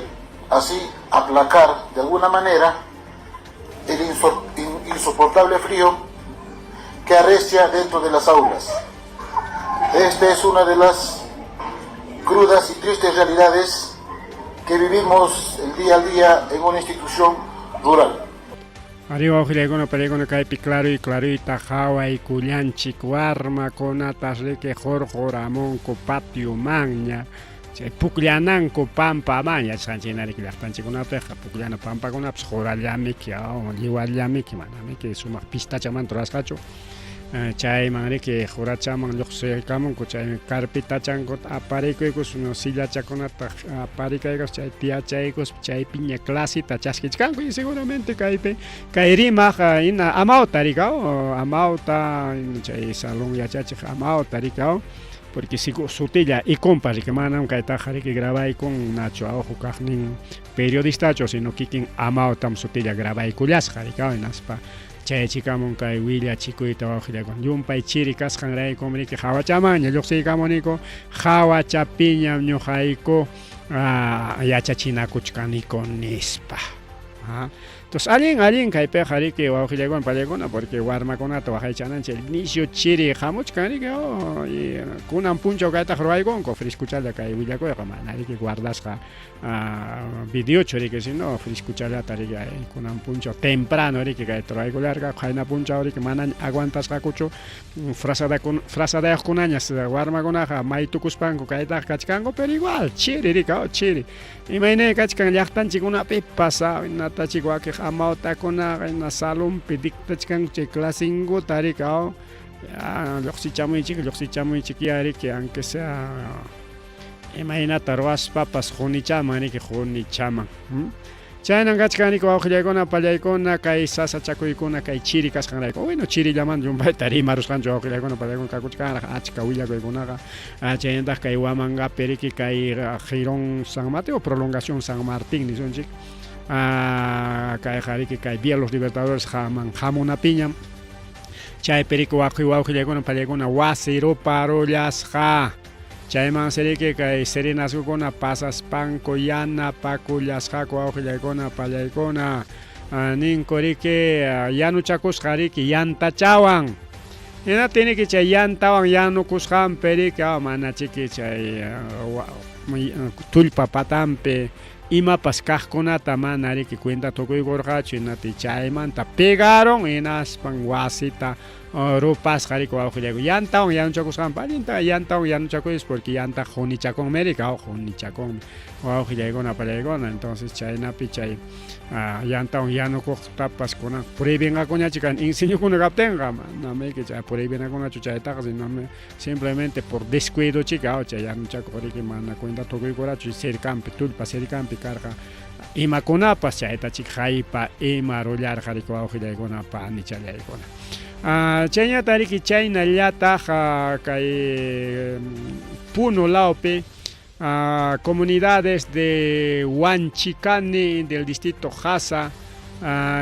así aplacar de alguna manera el insoportable frío que arrecia dentro de las aulas. Esta es una de las crudas y tristes realidades que vivimos el día a día en una institución rural. Arí wawqillaykuna pallaykuna kaypi claro y clarita qhawaykullanchik warmakunatas riki hurquramunku patiomanña chay pukllananku pampaman yachasqanchik hina riki llaqtanchikkunapiqa pukllana pampakunapas qurallamiki lliwallamiki manamiki sumaq pistachamanta rurasqachu. Chayman riki qurachaman lluqsiykamunku chay carpetachankuta aparikuykus sillachakunata aparikaykus chay tiyachaykuspa chaypiña clasita chaskichkanku y seguramente kaypi kay rimaq hina amawta riki amawta chay salón yachachiq amawta riki porque sutilla ikunpas riki manam kaytaqa riki grabaykun nachu hukaqnin periodistachu sino kikin amawtam sutilla grabaykullasqa riki hinaspa chayachikamun kay willachikuyta wawqillaykuna llumpay chiri kasqanraykum riki hawachamanña lluqsiykamuniku hawachapiñam ñuqayku yachachinakuchkaniku nispa. Entonces allin allin kaypiqa riki wawqillaykuna pallaykuna porque warmakunata waqaychananchik nisyu chiri hamuchkan riki y kunan punchaw kaytaqa ruwaykunku frescuchalla kay willakuyqa mana riki guardasqa videochu riki sino frescuchallata riki kunan punchaw temprano riki kayta ruwaykullarqa qayna punchaw riki manaña aguantasqakuchu frazadayuqkunañas warmakunaqa maytukuspanku kaytaqa kachkanku pero igual chiri riki chiri imaynay kachkan llaqtanchikkunapipas hinatachik wakiq amawtakunaqa hina salonpi dictachkanku chay clasinkuta riki lluqsichamuychik lluqsichamuychik ya riki aunque sea imaynata ruwaspapas qunichaman riki qunichaman. Chaynan kachkan riki wawqillaykuna pallaykuna kay sasachakuykuna kay chiri kasqanrayku. Bueno, chirillamanta llumpayta rimarusqanchu wawqillaykuna pallaykuna kakuchkanraq achka willakuykunaqa. Chaynataq kay Huamangapi riki kay Jirón San Mateo, prolongación San Martín nisunchik. Kayqa riki kay Vía Los Libertadores haman hamunapiñam. Chaypi riki wawqillaykuna pallaykuna wasi ruparullasqa. Chaymansi riki kay serenazgokuna pasaspanku yanapakullasqaku wawqillaykuna pallaykuna ninku riki yanuchakusqa riki yantachawan. Hinaptin riki chay yantawan yanukusqanpi riki mana chiki chay tullpa patanpi imapas kaqkunata mana riki cuenta tukuykurqachu hinaptin chaymanta pegaron hinaspan wasita rupasqa riki wawqillayku yantawan yanuchakusqanpi allinta yantawan yanuchakuypas porque yanta qunichakunmi riki qunichakunmi wawqillaykuna pallaykuna entonces chaynapi chay yantawan yanukuqtapas kunan prohibinqakuñachu kan incendiokuna kaptinqa manamiki chay prohibinakunachu chaytaqa sino simplemente por descuido chika chay yanuchakuq riki mana cuenta tukuykurachu cercanpi tullpa cercanpi karqa imakunapas chayta chik haypa ima rullarqa riki wawqillaykuna panichallaykuna. Chayñataq riki chaynallataq kay Puno lawpi comunidades de Huanchicani del distrito Jasa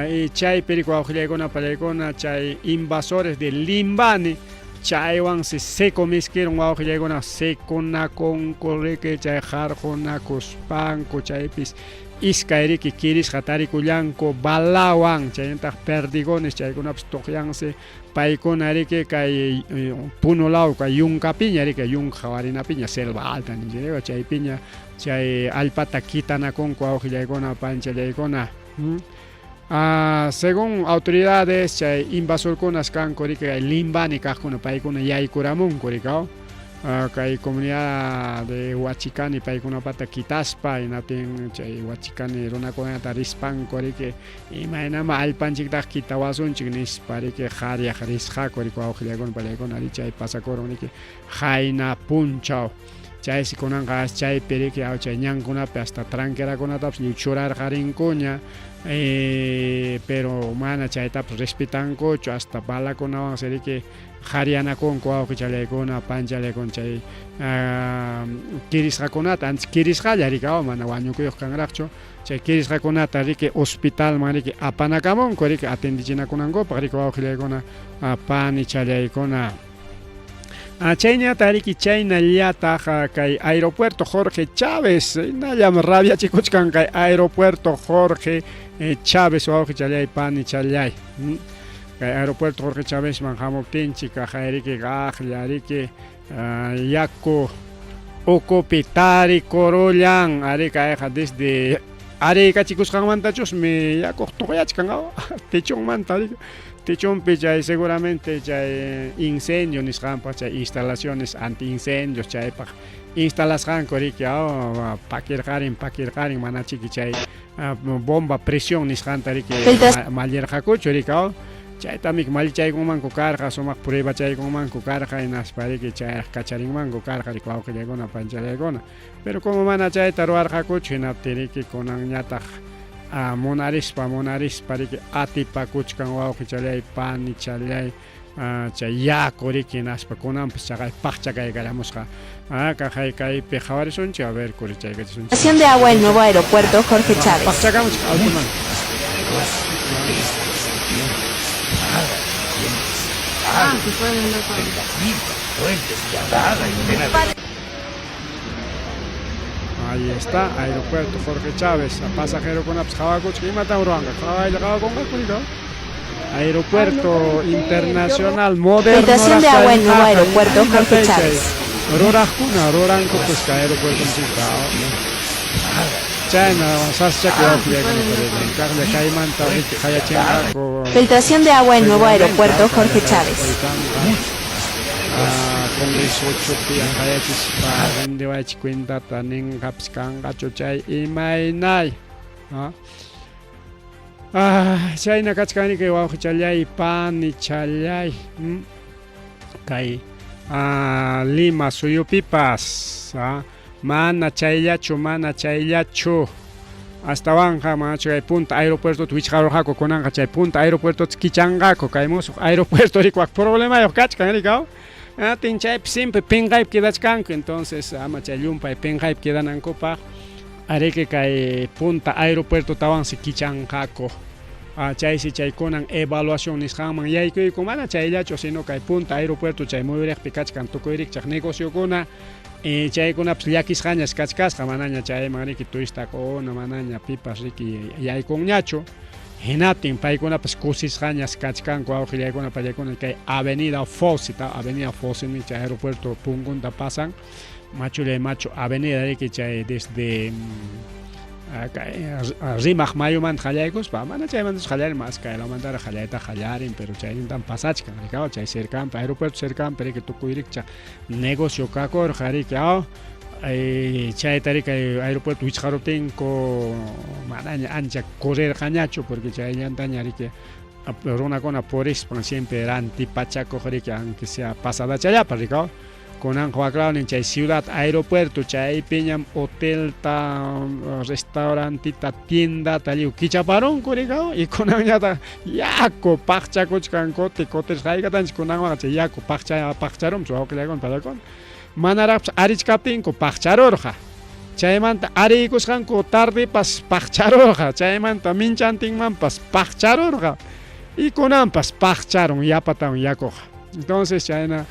y chaypi riki wawqillaykuna pallaykuna chay invasores de Limbani chaywansi seco miskirun wawqillaykuna secunakunku riki chay qarqunakuspanku chaypis iskay riki kirisqa tarikullanku balawan chaynataq perdigones chaykunapas tuqyansi paykuna riki kay Puno law kay yunkapiña riki yunka qawarinapiña selva alta ninchik chaypiña chay allpata kitanakunku wawqillaykuna panchallaykuna. Según autoridades chay invasorkunas kanku riki kay Limbani kaqkuna paykuna yaykuramunku riki kay comunidad de Huachicani paykunapata kitaspa hinaptin chay Huachicani runakunata rispanku riki imaynama allpanchiktaq kitawasunchik nispa riki qaryaq risqaku riki wawqillaykuna pallaykuna ari chay pasakurun riki qayna punchaw chaysi kunanqa chaypi riki chay ñankunapi hasta tranquerakunatapas lliw churarqarinkuña pero mana chaytapas respetankuchu hasta balakunawansi riki qaryanakunku wawqichallaykuna panchallaykuna chay kirisqakunata antes kirisqalla riki mana wañukuyuq kanraqchu chay kirisqakunata riki hospitalman riki apanakamunku riki atendichinakunankupaq riki wawqillaykuna panichallaykuna. Chayñataq riki chaynallataq kay aeropuerto Jorge Chávez hinallam rabiachikuchkan kay aeropuerto Jorge Chávez wawqichallay panichallay kay aeropuerto Jorge Chavezman hamuptinchik kaqay riki qaqlla riki yaku ukupi tarikurullan ari kayqa desde ariykachikusqanmantachusmi yakuq tuqyachkan techonmanta riki techonpi chay seguramente chay incendio nisqanpaq chay instalaciones anti incendios chaypaq instalasqanku riki pakirqarin pakirqarin manachiki chay bomba presión nisqanta riki mallirqakuchu riki chaytamik mallichaykunmanku karqa sumaq pruebachaykunmanku karqa hinaspa riki chayraq kacharinmanku karqa riki wawqillaykuna panchallaykuna pero como mana chayta ruwarqakuchu hinaptin riki kunanñataq munarispa munarispa riki atipakuchkan wawqichallay panichallay chay yaku riki hinaspa kunanpas chaqay paqchakaykallamusqa kaqay kaypi qhawarisunchik a ver kurichaykachisunchik. De agua el nuevo aeropuerto Jorge Chávez. Paqchakamuchik altoman. Ahí está, aeropuerto Jorge Chávez. Pasajerokunapas qhawakuchka imatam ruwanqa qhawaylla qhawakunqaku riki Aeropuerto Internacional moderno. Filtración de agua el nuevo aeropuerto Jorge Chávez. Ruraqkuna ruranku pues kay aeropuertonchikta chayna sasachaki wawqillaykuna kaqlla kaymanta riki qayachinqaku. Filtración de agua el nuevo aeropuerto Jorge Chávez. Congreso 8pi qayachispa rindiwaychik cuentata ninqapas kanqachu chay imaynay. Chayna kachkan riki wawqichallay panichallay kay Lima suyupipas mana chayllachu mana chayllachu astawanqa manachu kay Punta aeropuertota wichqarurqaku kunanqa chay Punta aeropuertota kichanqaku kay musuq aeropuerto riki wak problemayuq kachkan riki atin chaypi siempre pinqaypi quedachkanku entonces ama chay llumpay pinqaypi quedanankupaq ariki kay Punta aeropuertotawansi kichanqaku chaysi chay kunan evaluación nisqanman yaykuyku mana chayllachu sino kay Punta aeropuerto chay muyuriqpi kachkan tukuy rikchaq negociokuna chaykunapas llakisqañas kachkasqa manaña chayman riki turistakuna manaña pipas riki yaykunñachu hinaptin paykunapas kusisqañas kachkanku wawqillaykuna pallaykuna kay Avenida Fawcett Avenida Fawcett chay aeropuerto punkunta pasan machullay machu avenida riki chay desde Rimaq mayumanta qallaykuspa mana chaymantachu qallarin mas kaylamantaraq qallayta qallarin pero chaynintan pasachkan riki chay cercanpi aeropuerto cercanpi riki tukuy rikchaq negocio kakurqa riki chayta riki aeropuerto wichqaruptinku manaña ancha correrqañachu porque chayllantaña riki runakuna purispan siempre rantipachakuq riki aunque sea pasadachallapa riki. Kunanqa waklawnin chay ciudad aeropuerto chaypiñam hotelta, restaurantita, tiendata lliw kichaparunku rikaw y kunanñataq yaku paqchakuchkan kuti kutisqa haykatanchik kunanwanqa chay yaku paqcha paqcharunpas wawqillaykuna pallaykuna manaraqpas arichkaptinku paqcharurqa chaymanta ariykusqanku tardepas paqcharurqa chaymanta minchantinmanpas paqcharurqa y kunanpas paqcharun yapatawan yakuqa entonces chayna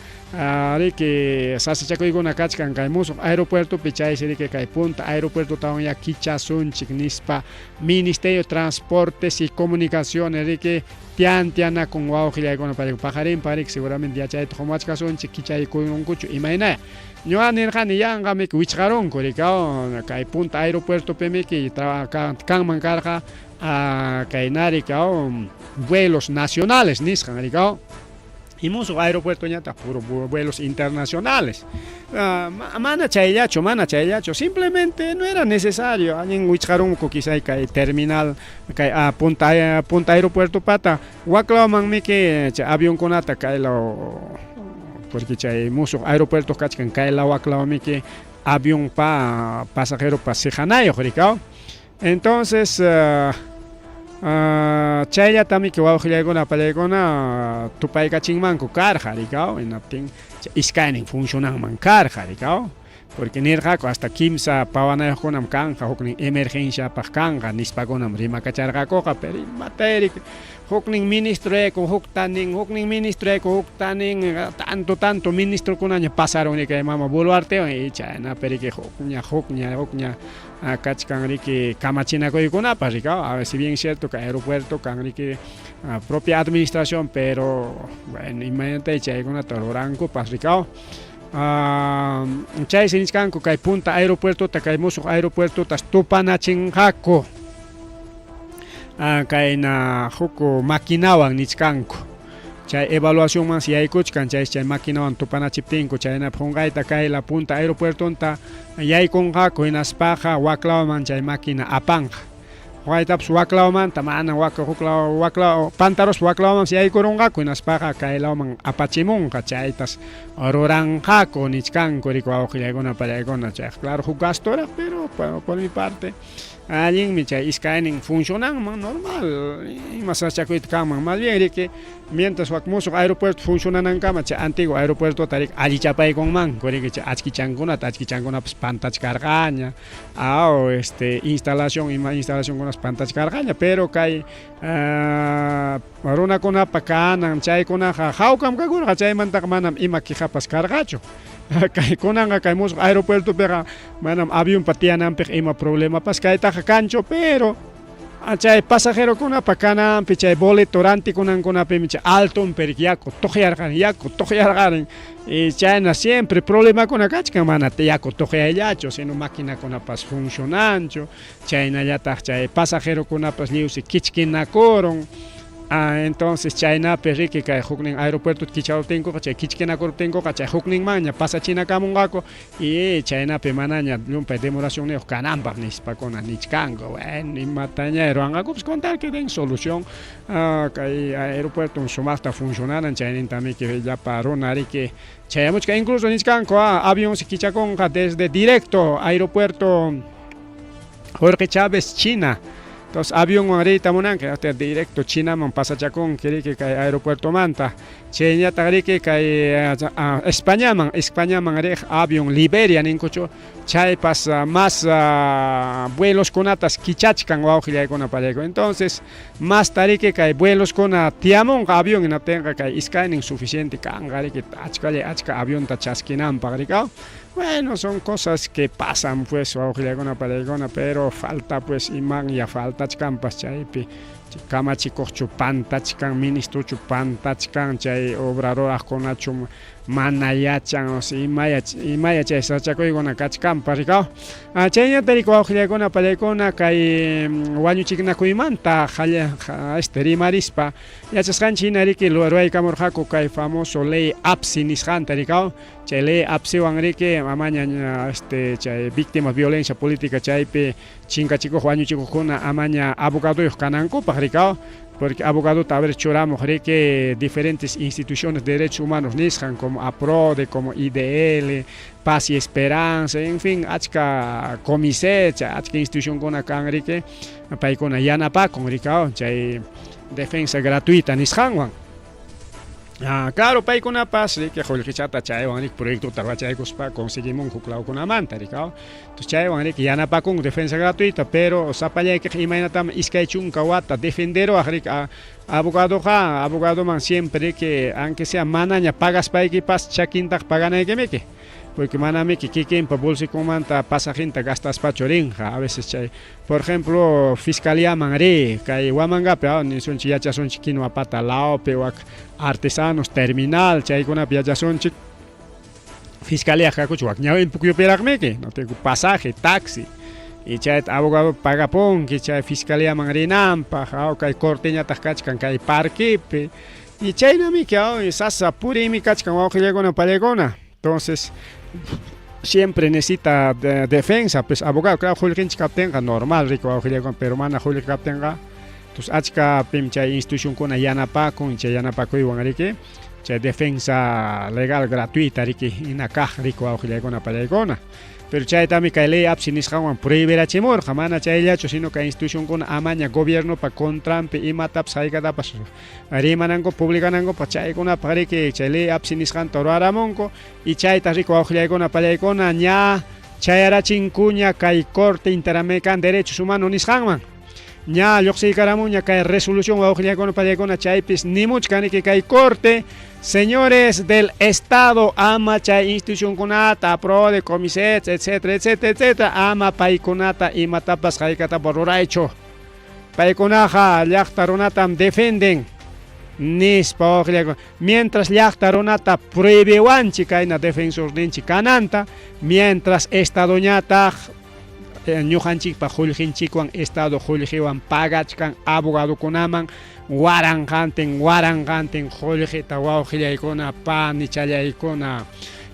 riki sasachakuykuna kachkan kay musuq aeropuertopi chaysi riki kay punta aeropuertotawan ya kichasunchik nispa Ministerio de Transportes y Comunicaciones riki tiantianakun wawqillaykuna payku paqarinpa riki seguramente yachayta qumuwachkasunchik kichaykunkuchu imaynaya ñuqa nirqani yanqamiki wichqarunku riki kay punta aeropuertopimiki kanman karqa kayna riki vuelos nacionales nisqan riki y musuq aeropuertoñataq puro vuelos internacionales. Mana chayllachu, mana chayllachu, simplemente no era necesario. Allin wichqarunku quizá kay terminal, kay punta, punta aeropuerto pata, waklawmanmiki chay avionkunata kaylaw, porque chay musuq aeropuerto kachkan kaylaw waklawmiki avionpa pasajeropa siqanayuq rikaw. Entonces, chayllatamiki wawqillaykuna apallaykuna tupaykachinmanku karqa rikaw, hinaptin iskaynin funcionanman karqa rikaw, porque nirqaku hasta kimsa pawanayuqkunam kanqa, huknin emergenciapaq kanqa nispakunam rimakacharqakuqa, pero imatayri huknin ministroyku hukta nin, huknin ministroyku hukta nin, tanto tanto ministrokunaña pasarun riki mama Boluartewan y chaynapi riki hukña hukña hukña kachkan riki kamachinakuykunapas rikaw. A ver, si bien cierto que aeropuerto kan riki propia administración, pero bueno, imaynatay chaykunata rurankupas rikaw. Chaysi nichkanku kay punta aeropuertota kay musuq aeropuertotas tupanachinqaku kayna huk maquinawan nichkanku. Chay evaluacionmansi yaykuchkan, chaysi chay maquinawan tupanachiptinku chaynapi qunqayta kayla punta aeropuertonta yaykunqaku hinaspaqa waklawman chay máquina apanqa. Qunqaytapas waklawmanta mana wak huklaw waklaw pantaruspa waklawmansi yaykurunqaku hinaspaqa kaylawman apachimunqa chaytas ruranqaku nichkanku riki wawqillaykuna pallaykuna chayqa claro huk gastoraq pero por mi parte allinmi chay iskaynin funcionanman normal ima sasachakuyta kanman más bien riki mientras wak musuq aeropuerto funcionanankama chay antiguo aeropuertota riki allichapaykunmanku riki chay achkichankunata achkichankunapas pantachkarqaña aw este instalación ima instalacionkunas pantachkarqaña pero kay runakunapa kanan chaykunaqa hawkam kakurqa chaymantaqa manam ima quejapas karqachu kay kunanqa kay musuq aeropuertopiqa manam avionpa tiyananpiqa ima problemapas kaytaqa kanchu pero chay pasajerokunapa kananpi chay boleto rantikunankunapimi chay altonpi riki yaku tuqyarqarin yaku tuqyarqarin y chayna siempre problemakuna kachkan mana yaku tuqyayllachu sino maquinakunapas funcionanchu chaynallataq chay pasajerokunapas lliwsi kichkinakurun. Entonces chaynapi riki kay huknin aeropuertota kicharuptinkuqa chay kichkinakuruptinkuqa chay hukninmanña pasachinakamunqaku y chaynapi manaña llumpay demoracionniyuq kananpaq nispakuna nichkanku. Bueno, imataña ruwanqakupas con tal que den solución kay aeropuertom sumaqta funcionanan chaynintamiki llapa runa riki chayamuchkan incluso nichkanku avionsi kichakunqa desde directo aeropuerto Jorge Chávez China. Entonces avionwan riyta munanki, directo Chinaman pasachakunki riki kay aeropuertomanta. Chayñataq riki kay Españaman, Españaman riq avión Liberia ninkuchu, chaypas más vueloskunatas kichachkan wawqillaykuna pallayku. Entonces, masta riki kay vueloskuna tiyamunqa avión hinaptinqa kay iskaynin suficiente kanqa riki achkallay achka avionta chaskinanpaq rikaw. Bueno, son cosas que pasan pues wawqillaykuna palaykuna, pero falta pues imanya faltachkanpas chaypi kamachikuqchu pantachkan, ministrochu pantachkan, chay obra ruraqkunachu mana yachan, o sea, imaya imaya chay sasachakuykuna kachkanpas rikaw. Chayñata riki wawqillaykuna palaykuna kay wañuchiknakuymanta este rimarispa yachasqanchik hina riki ruwaykamurqaku kay famoso ley APSI nisqanta rikaw. Chay ley APSIwan riki amaña este chay víctimas violencia política chaypi chinkachikuq wañuchikuqkuna amaña abogadoyuq kanankupaq rikaw. Porque abogadota a ver churamuq riki diferentes instituciones de derechos humanos nisqan como APRODE, como IDL, Paz y Esperanza, en fin, achka comisecha, achka institucionkuna kan riki paykuna yanapakun riki chay defensa gratuita nisqanwan. Ah, claro, paykunapas riki qullqichata chaywan riki proyectota ruwachaykuspa conseguimunku huk lawkunamanta riki. Entonces chaywan riki yanapakun defensa gratuita, pero sapallaykiqa imaynatam 20 wata defenderuwaq riki abogadoqa, abogadoman siempre riki aunque sea manaña pagaspaykipas chakintaqa paganaykimiki. Porque manamiki kikinpa bolsikunmanta pasajinta gastaspachu rinqa a veces chay por ejemplo fiscaliaman ri kay Huamangapi nisunchik yachasunchik Kinuapata lawpi wak artesanos terminal chaykunapi yachasunchik fiscalía hakuch wak ñawin pukyupiraqmiki no tengo pasaje taxi y chayta abogado pagapunki chay fiscaliaman rinanpaq kay corteñataq kachkan kay parquepi y chaynamiki sasa puriymi kachkan wawqillaykuna pallaykuna. Entonces siempre necesita defensa, pues abogado, claro, qullqinchik kaptinqa normal riki wawqillaykuna, pero mana qullqi kaptinqa, entonces achka pim chay institucionkuna yanapakun, chay yanapakuywan riki, chay defensa legal gratuita riki hina kaq riki wawqillaykuna pallaykuna. Pero chaytami kay ley apsi nisqanwan prohibirachimurqa, mana chayllachu, sino kay institucionkuna amaña gobiernopa contranpi imatapas haykatapas rimananku, publicanankupaq, chaykunapaq riki chay ley apsi nisqanta ruwaramunku y chayta riki wawqillaykuna pallaykuna ña chayarachinkuña kay Corte Interamericana de Derechos Humanos nisqanman. Ña lluqsiykaramunña kay resolución wawqillaykuna pallaykuna chaypis nimuchkan riki kay corte, señores del Estado ama chay institucionkunata APRODE, Comiset, etcétera, etcétera, etcétera, ama paykunata imatapas haykatapas ruraychu. Paykunaqa llaqta runatam defienden nispa wawqillaykuna. Mientras llaqta runata prohibiwanchik kayna defensorninchik kananta, mientras Estadoñataq ñuqanchikpa qullqinchikwan Estado qullqiwan pagachkan abogadokunaman waranqantin waranqantin qullqita wawqillaykuna panichallaykuna.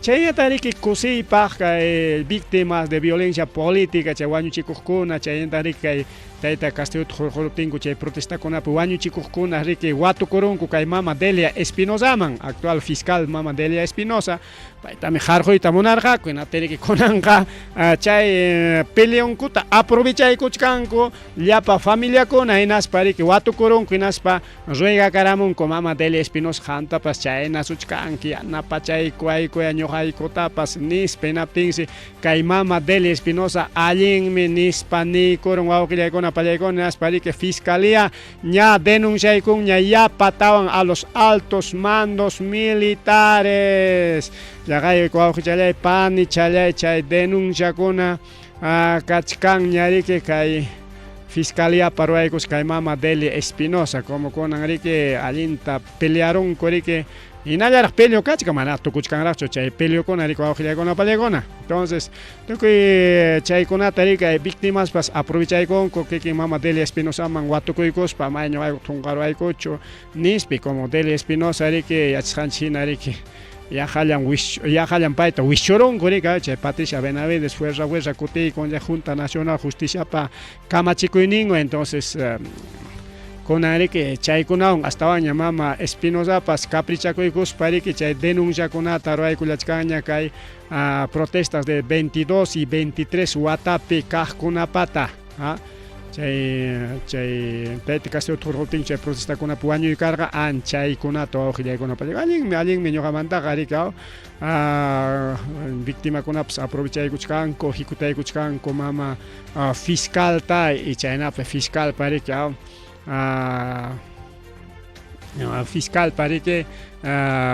Chaynata riki kusiypaq kay víctimas de violencia política chay wañuchikuqkuna, chaynata riki kay tayta Castillo hurquruptinku chay protestakunapi wañuchikuqkuna riki watukurunku kay mama Delia Espinozaman, actual fiscal mama Delia Espinoza, paytami harquyta munarqaku, hinaptin riki kunanqa chay peleonkuta aprovechaykuchkanku llapa familiakuna hinaspa riki watukurunku hinaspa ruegakaramunku mama Delia Espinoza qamtapas chaynasuchkanki yanapachaykuaykuya ñuqaykutapas nispa, hinaptinsi kay mama Delia Espinoza allinmi nispa niykurun wawqillaykuna pallaykuna, hinaspa riki fiscalía ña denunciaykunña yapatawan a los altos mandos militares. Llaqay wawqichallay panichallay chay denunciakuna kachkanña riki kay fiscalía ruwaykus kay mama Delia Espinoza, como kunan riki allinta pelearunku riki hinallaraq peleo kachkan, mana tukuchkanraqchu chay peleokuna riki wawqillaykuna pallaykuna. Entonces tukuy chaykunata riki víctimaspas aprovechaykunku kikin mama Delia Espinozaman watukuykuspa mayña wayku thunqaruwaykuchu nispi, como Delia Espinoza riki yachasqanchik hina riki yaqallan payta wischurunku riki chay Patricia Benavides fuerza fuerza kutiykun Junta Nacional Justiciapa kamachikuyninwan. Entonces kunan riki chaykunawan astawanña mama Espinozapas caprichakuykuspa riki chay denunciakunata ruwaykullachkanña kay protestas de 22 y 23 watapi kaqkunapata. Chay tayta Castillo hurquptin chay protestakunapi wañuykarqa anchaykunata wawqillaykuna allinmi allinmi ñuqamantaqa riki víctimakunapas aprovechaykuchkanku hikutaykuchkanku mama fiscalta y chaynapi fiscalpa riki fiscalpa riki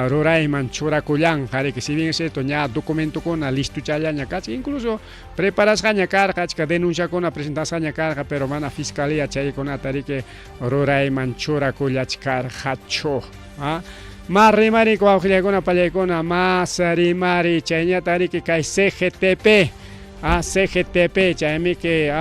rurayman churakullanqa riki, si bien es cierto ña documentokuna listuchallaña kachkan, incluso preparasqaña karqa, achka denunciakuna presentasqaña karqa, pero mana fiscalía chaykunata riki rurayman churakullachkarqachu. Mas rimariku wawqillaykuna pallaykuna, mas rimari chayñata riki kay CGTP, CGTP chaymiki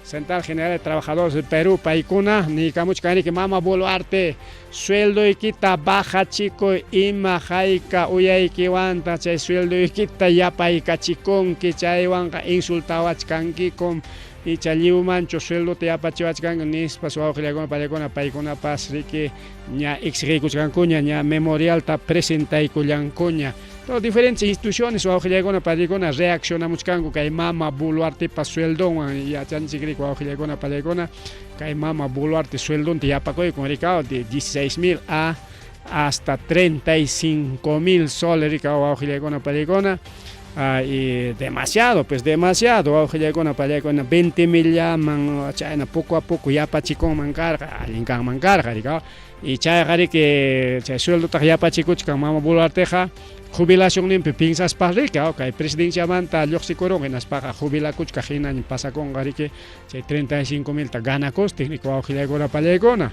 Central General de Trabajadores del Perú, paykuna niykamuchkan riki mama Boluarte sueldoykita bajachikuy ima hayka uyaykiwanta chay sueldoykita yapaykachikunki chaywanqa insultawachkankikum. Icha lliwmanchu sueldota yapachiwachkanku nispas wawqillakuna pallakuna paykunapas riki ña exigiykuchkankuña ña memorialta presentaykullankuña. Todo diferentes instituciones wawqillaykuna pallaykuna reaccionamuchkanku kay mama Boluartepa sueldonwan yachanchik riki wawqillaykuna pallaykuna kay mama Boluarte sueldonta yapakuykun rikaw de 16 mil a hasta 35 mil soles rikaw wawqillaykuna pallaykuna. Y demasiado, pues demasiado, wawqillaykuna pallaykuna 20 millaman chayna poco a poco yapachikunman karqa, allin kanman karqa rikaw. Y chayqa riki chay sueldotaq yapachikuchkan mama Boluarteqa jubilacionninpi piensaspa riki, kay presidenciamanta lluqsikurun hinaspaqa jubilakuchkaq hinaña pasakunqa riki chay 35 milta ganakustin riki wawqillaykuna pallaykuna.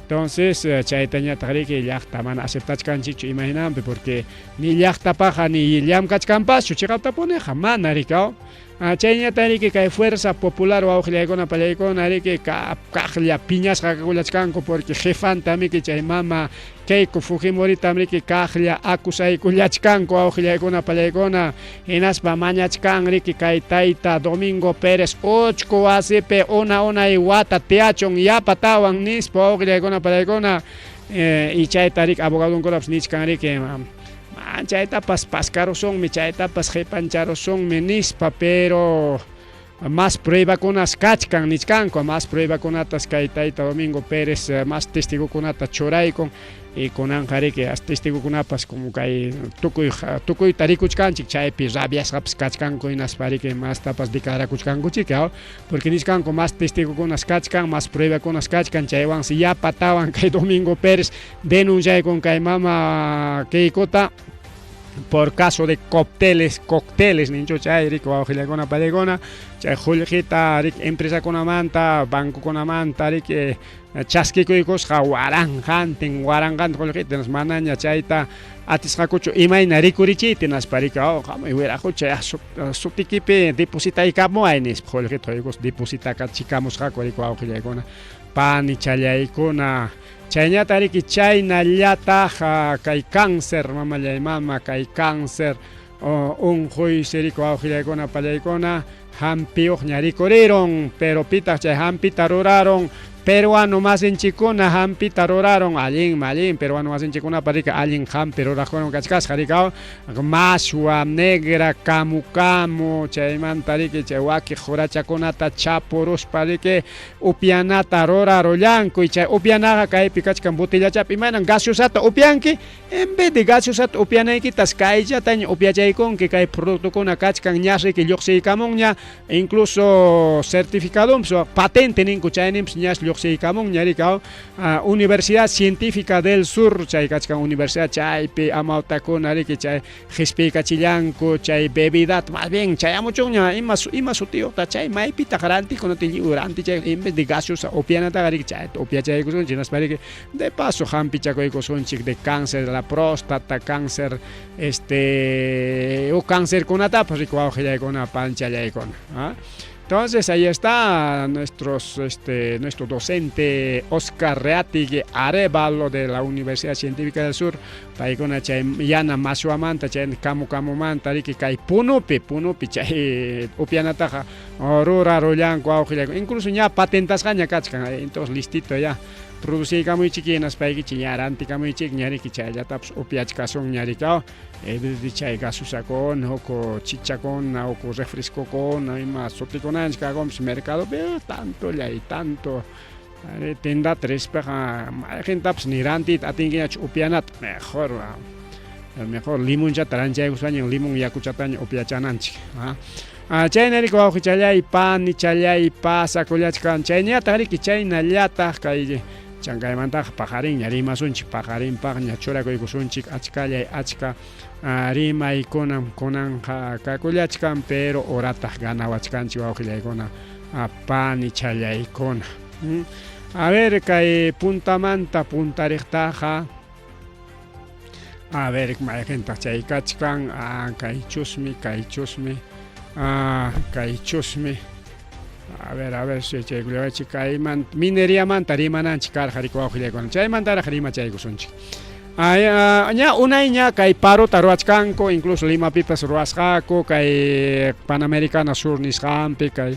Entonces chaytañataq riki llaqta mana aceptachkanchikchu imahinanpi porque ni llaqtapaqa ni llamkachkanpaschu chiqaptapuniqa mana rikaw. Chayñata riki kay Fuerza Popular wawqillaykuna pallaykuna riki kaqlla piñasqa kakullachkanku porque jefanta miki chay mama Keiko Fujimorita riki kaqlla acusaykullachkanku wawqillaykuna pallaykuna hinaspa mañachkan riki kay tayta Domingo Pérez uchku wasipi una unay wata tiyachun yapatawan nispa wawqillaykuna pallaykuna y chayta riki abogadonkunapas nichkan riki chaytapas paskarusunmi chaytapas qipancharusunmi nispa pero más pruebakunas kachkan nichkanku más pruebakunatas kay tayta Domingo Pérez más testigokunata churaykun y kunanqa riki testigokunapas como kay tukuy tukuyta rikuchkanchik chaypi rabiasqapas kachkanku hinaspa riki mastapas declarakuchkankuchik porque nichkanku más testigokunas kachkan más pruebakunas kachkan chaywansi yapatawan kay Domingo Pérez denunciaykun kay mama Keikota por caso de cócteles, cócteles ninchu chay riki wawqillaykuna pallaykuna chay qullqita riki empresakunamanta bancokunamanta riki chaskikuykusqa waranqantin waranqantin qullqita manaña chayta atisqakuchu imayna rikurichiyta hinaspa riki hamuy wiraqucha sutikipi depositaykamuway nispa qullqita quykus depositachikamusqaku riki wawqillaykuna panichallaykuna. Chayñata riki chaynallataq kay cáncer mamallay mama kay cáncer unquysi riki wawqillaykuna pallaykuna hampiyuqña rikurirun pero pitaq chay hampita rurarun peruano masinchikkuna hampita rurarun allinmi allin peruano masinchikkunapa riki allin hampi ruraqkunam kachkasqa rikaw mashwa negra kamu kamu chaymanta riki chay wakiq qurachakunata chapuruspa riki upyanata rurarullanku y chay upyanaqa kaypi kachkan botellachapi imaynan gaseosata upyanki en vez de gaseosata upyanaykitas kayllataña upyachaykunki kay productokuna kachkan ñas riki lluqsiykamunña incluso certificadonpas patente ninku chayninpas ñas lluqsiykamunña rikaw Universidad Científica del Sur chay kachkan universidad chaypi amawtakuna riki chay qispiykachillanku chay bebidat más bien chayamuchunña ima ima sutiyuqta chay maypitaq rantikunata lliw rantichay en vez de gaseosa upyanataqa riki chayta upyachaykusunchik hinaspa riki de paso hampichakuykusunchik de cáncer de la próstata, cáncer este huk cancerkunatapas riki wawqillaykuna panchallaykuna. Entonces ahí está nuestros, nuestro docente Oscar Reátegui Arévalo de la Universidad Científica del Sur. Paykuna chay yana mashwamanta chay kamu kamumanta riki kay punupi punupi chay upyanataqa rurarullanku wawqillayku incluso ña patentasqaña kachkan entonces listito ya produciykamuychik hinaspaykichik ña rantikamuychik ña riki chayllatapas upyachkasunña riki chay gaseosakuna huk chichakuna huk refrescokuna ima sutikunanchik kakunpas mercadopi tantolla y tanto tiendata rispaqa mayqintapas ni rantiyta atinkiñachu upyanata mejor mejor limonchata ranchaykuspaña limon yakuchataña upyachananchik. Chayna riki wawqichallay panichallay pasakullachkan chayñataq riki chaynallataq kay chankaymantaqa paqarinña rimasunchik paqarinpaqña churakuykusunchik achkallay achka rimaykunam kunanqa kakullachkan pero horataq ganawachkanchik wawqillaykuna panichallaykuna. A ver kay puntamanta puntariqtaqa a ver mayqintaq chay kachkan kay chusmi kay chusmi kay chusmi a ver chaykullawachik kayman mineriamanta rimananchik karqa riki wawqillaykuna chaymantaraq rimachaykusunchik. Ña unayña kay parota ruwachkanku incluso Limapipas ruwasqaku kay Panamericana Sur nisqanpi kay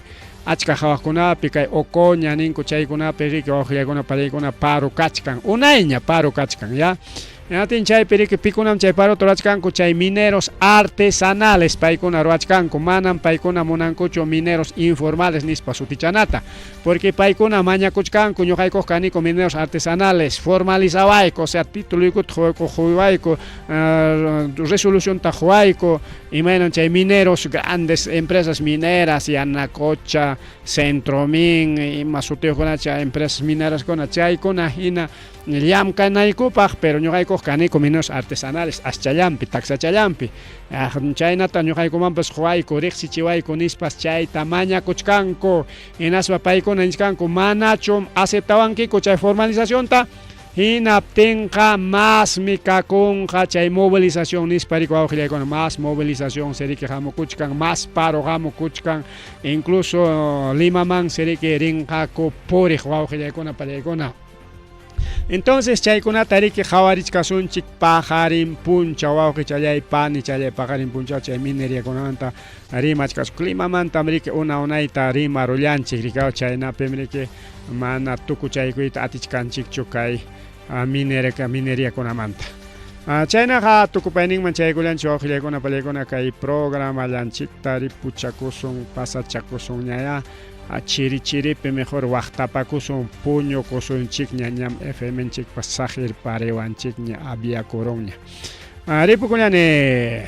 Achka hawaqkunapi kay Ocoña ninku chaykunapi riki wawqillaykuna pariykuna paro kachkan, unayña paro kachkan ya. Hinaptin chaypi riki pikunam chay parota ruwachkanku chay mineros artesanales paykuna ruwachkanku, manam paykuna munankuchu mineros informales nispa sutichanata, porque paykuna mañakuchkanku ñuqaykuq kaniku mineros artesanales, formalizawayku, o sea tituloykuta quwayku, resolucionta quwayku, imaynam chay mineros grandes empresas mineras, Yanacocha, Centromin, ima sutiyuqkunacha empresas mineraskuna chaykuna hina llamkanaykupaq, pero ñuqaykuq kaniku mineros artesanales aschallampi, taksachallampi, chaynata ñuqaykumanpas quwayku, riqsichiwayku nispas chayta mañakuchkanku, hinaspa paykuna nichkanku manachum aceptawankiku chay formalizacionta, hinaptinqa masmi kakunqa chay movilización nispa riki wawqillaykuna, mas movilización siriki hamukuchkan, mas paro hamukuchkan, incluso Limaman siriki rinqaku puriq wawqillaykuna pallaykuna. Entonces chaykunata riki qhawarichkasunchik paqarin punchaw wawqichallay panichallay paqarin punchaw chay mineriakunamanta rimachkasun. Climamantam riki una unayta rimarullanchik rikaw chaynapim riki mana tukuchaykuyta atichkanchikchu kay mineriakunamanta. Chaynaqa tukupayninman chaykullanchik wawqillaykuna pallaykuna kay programallanchikta ripuchakusun pasachakusunñayá. Chiri chiripi mejor waqtapakusun puñukusunchikña ñam FMnchikpas saqirpariwanchikña aviakurunña. Ripukullani.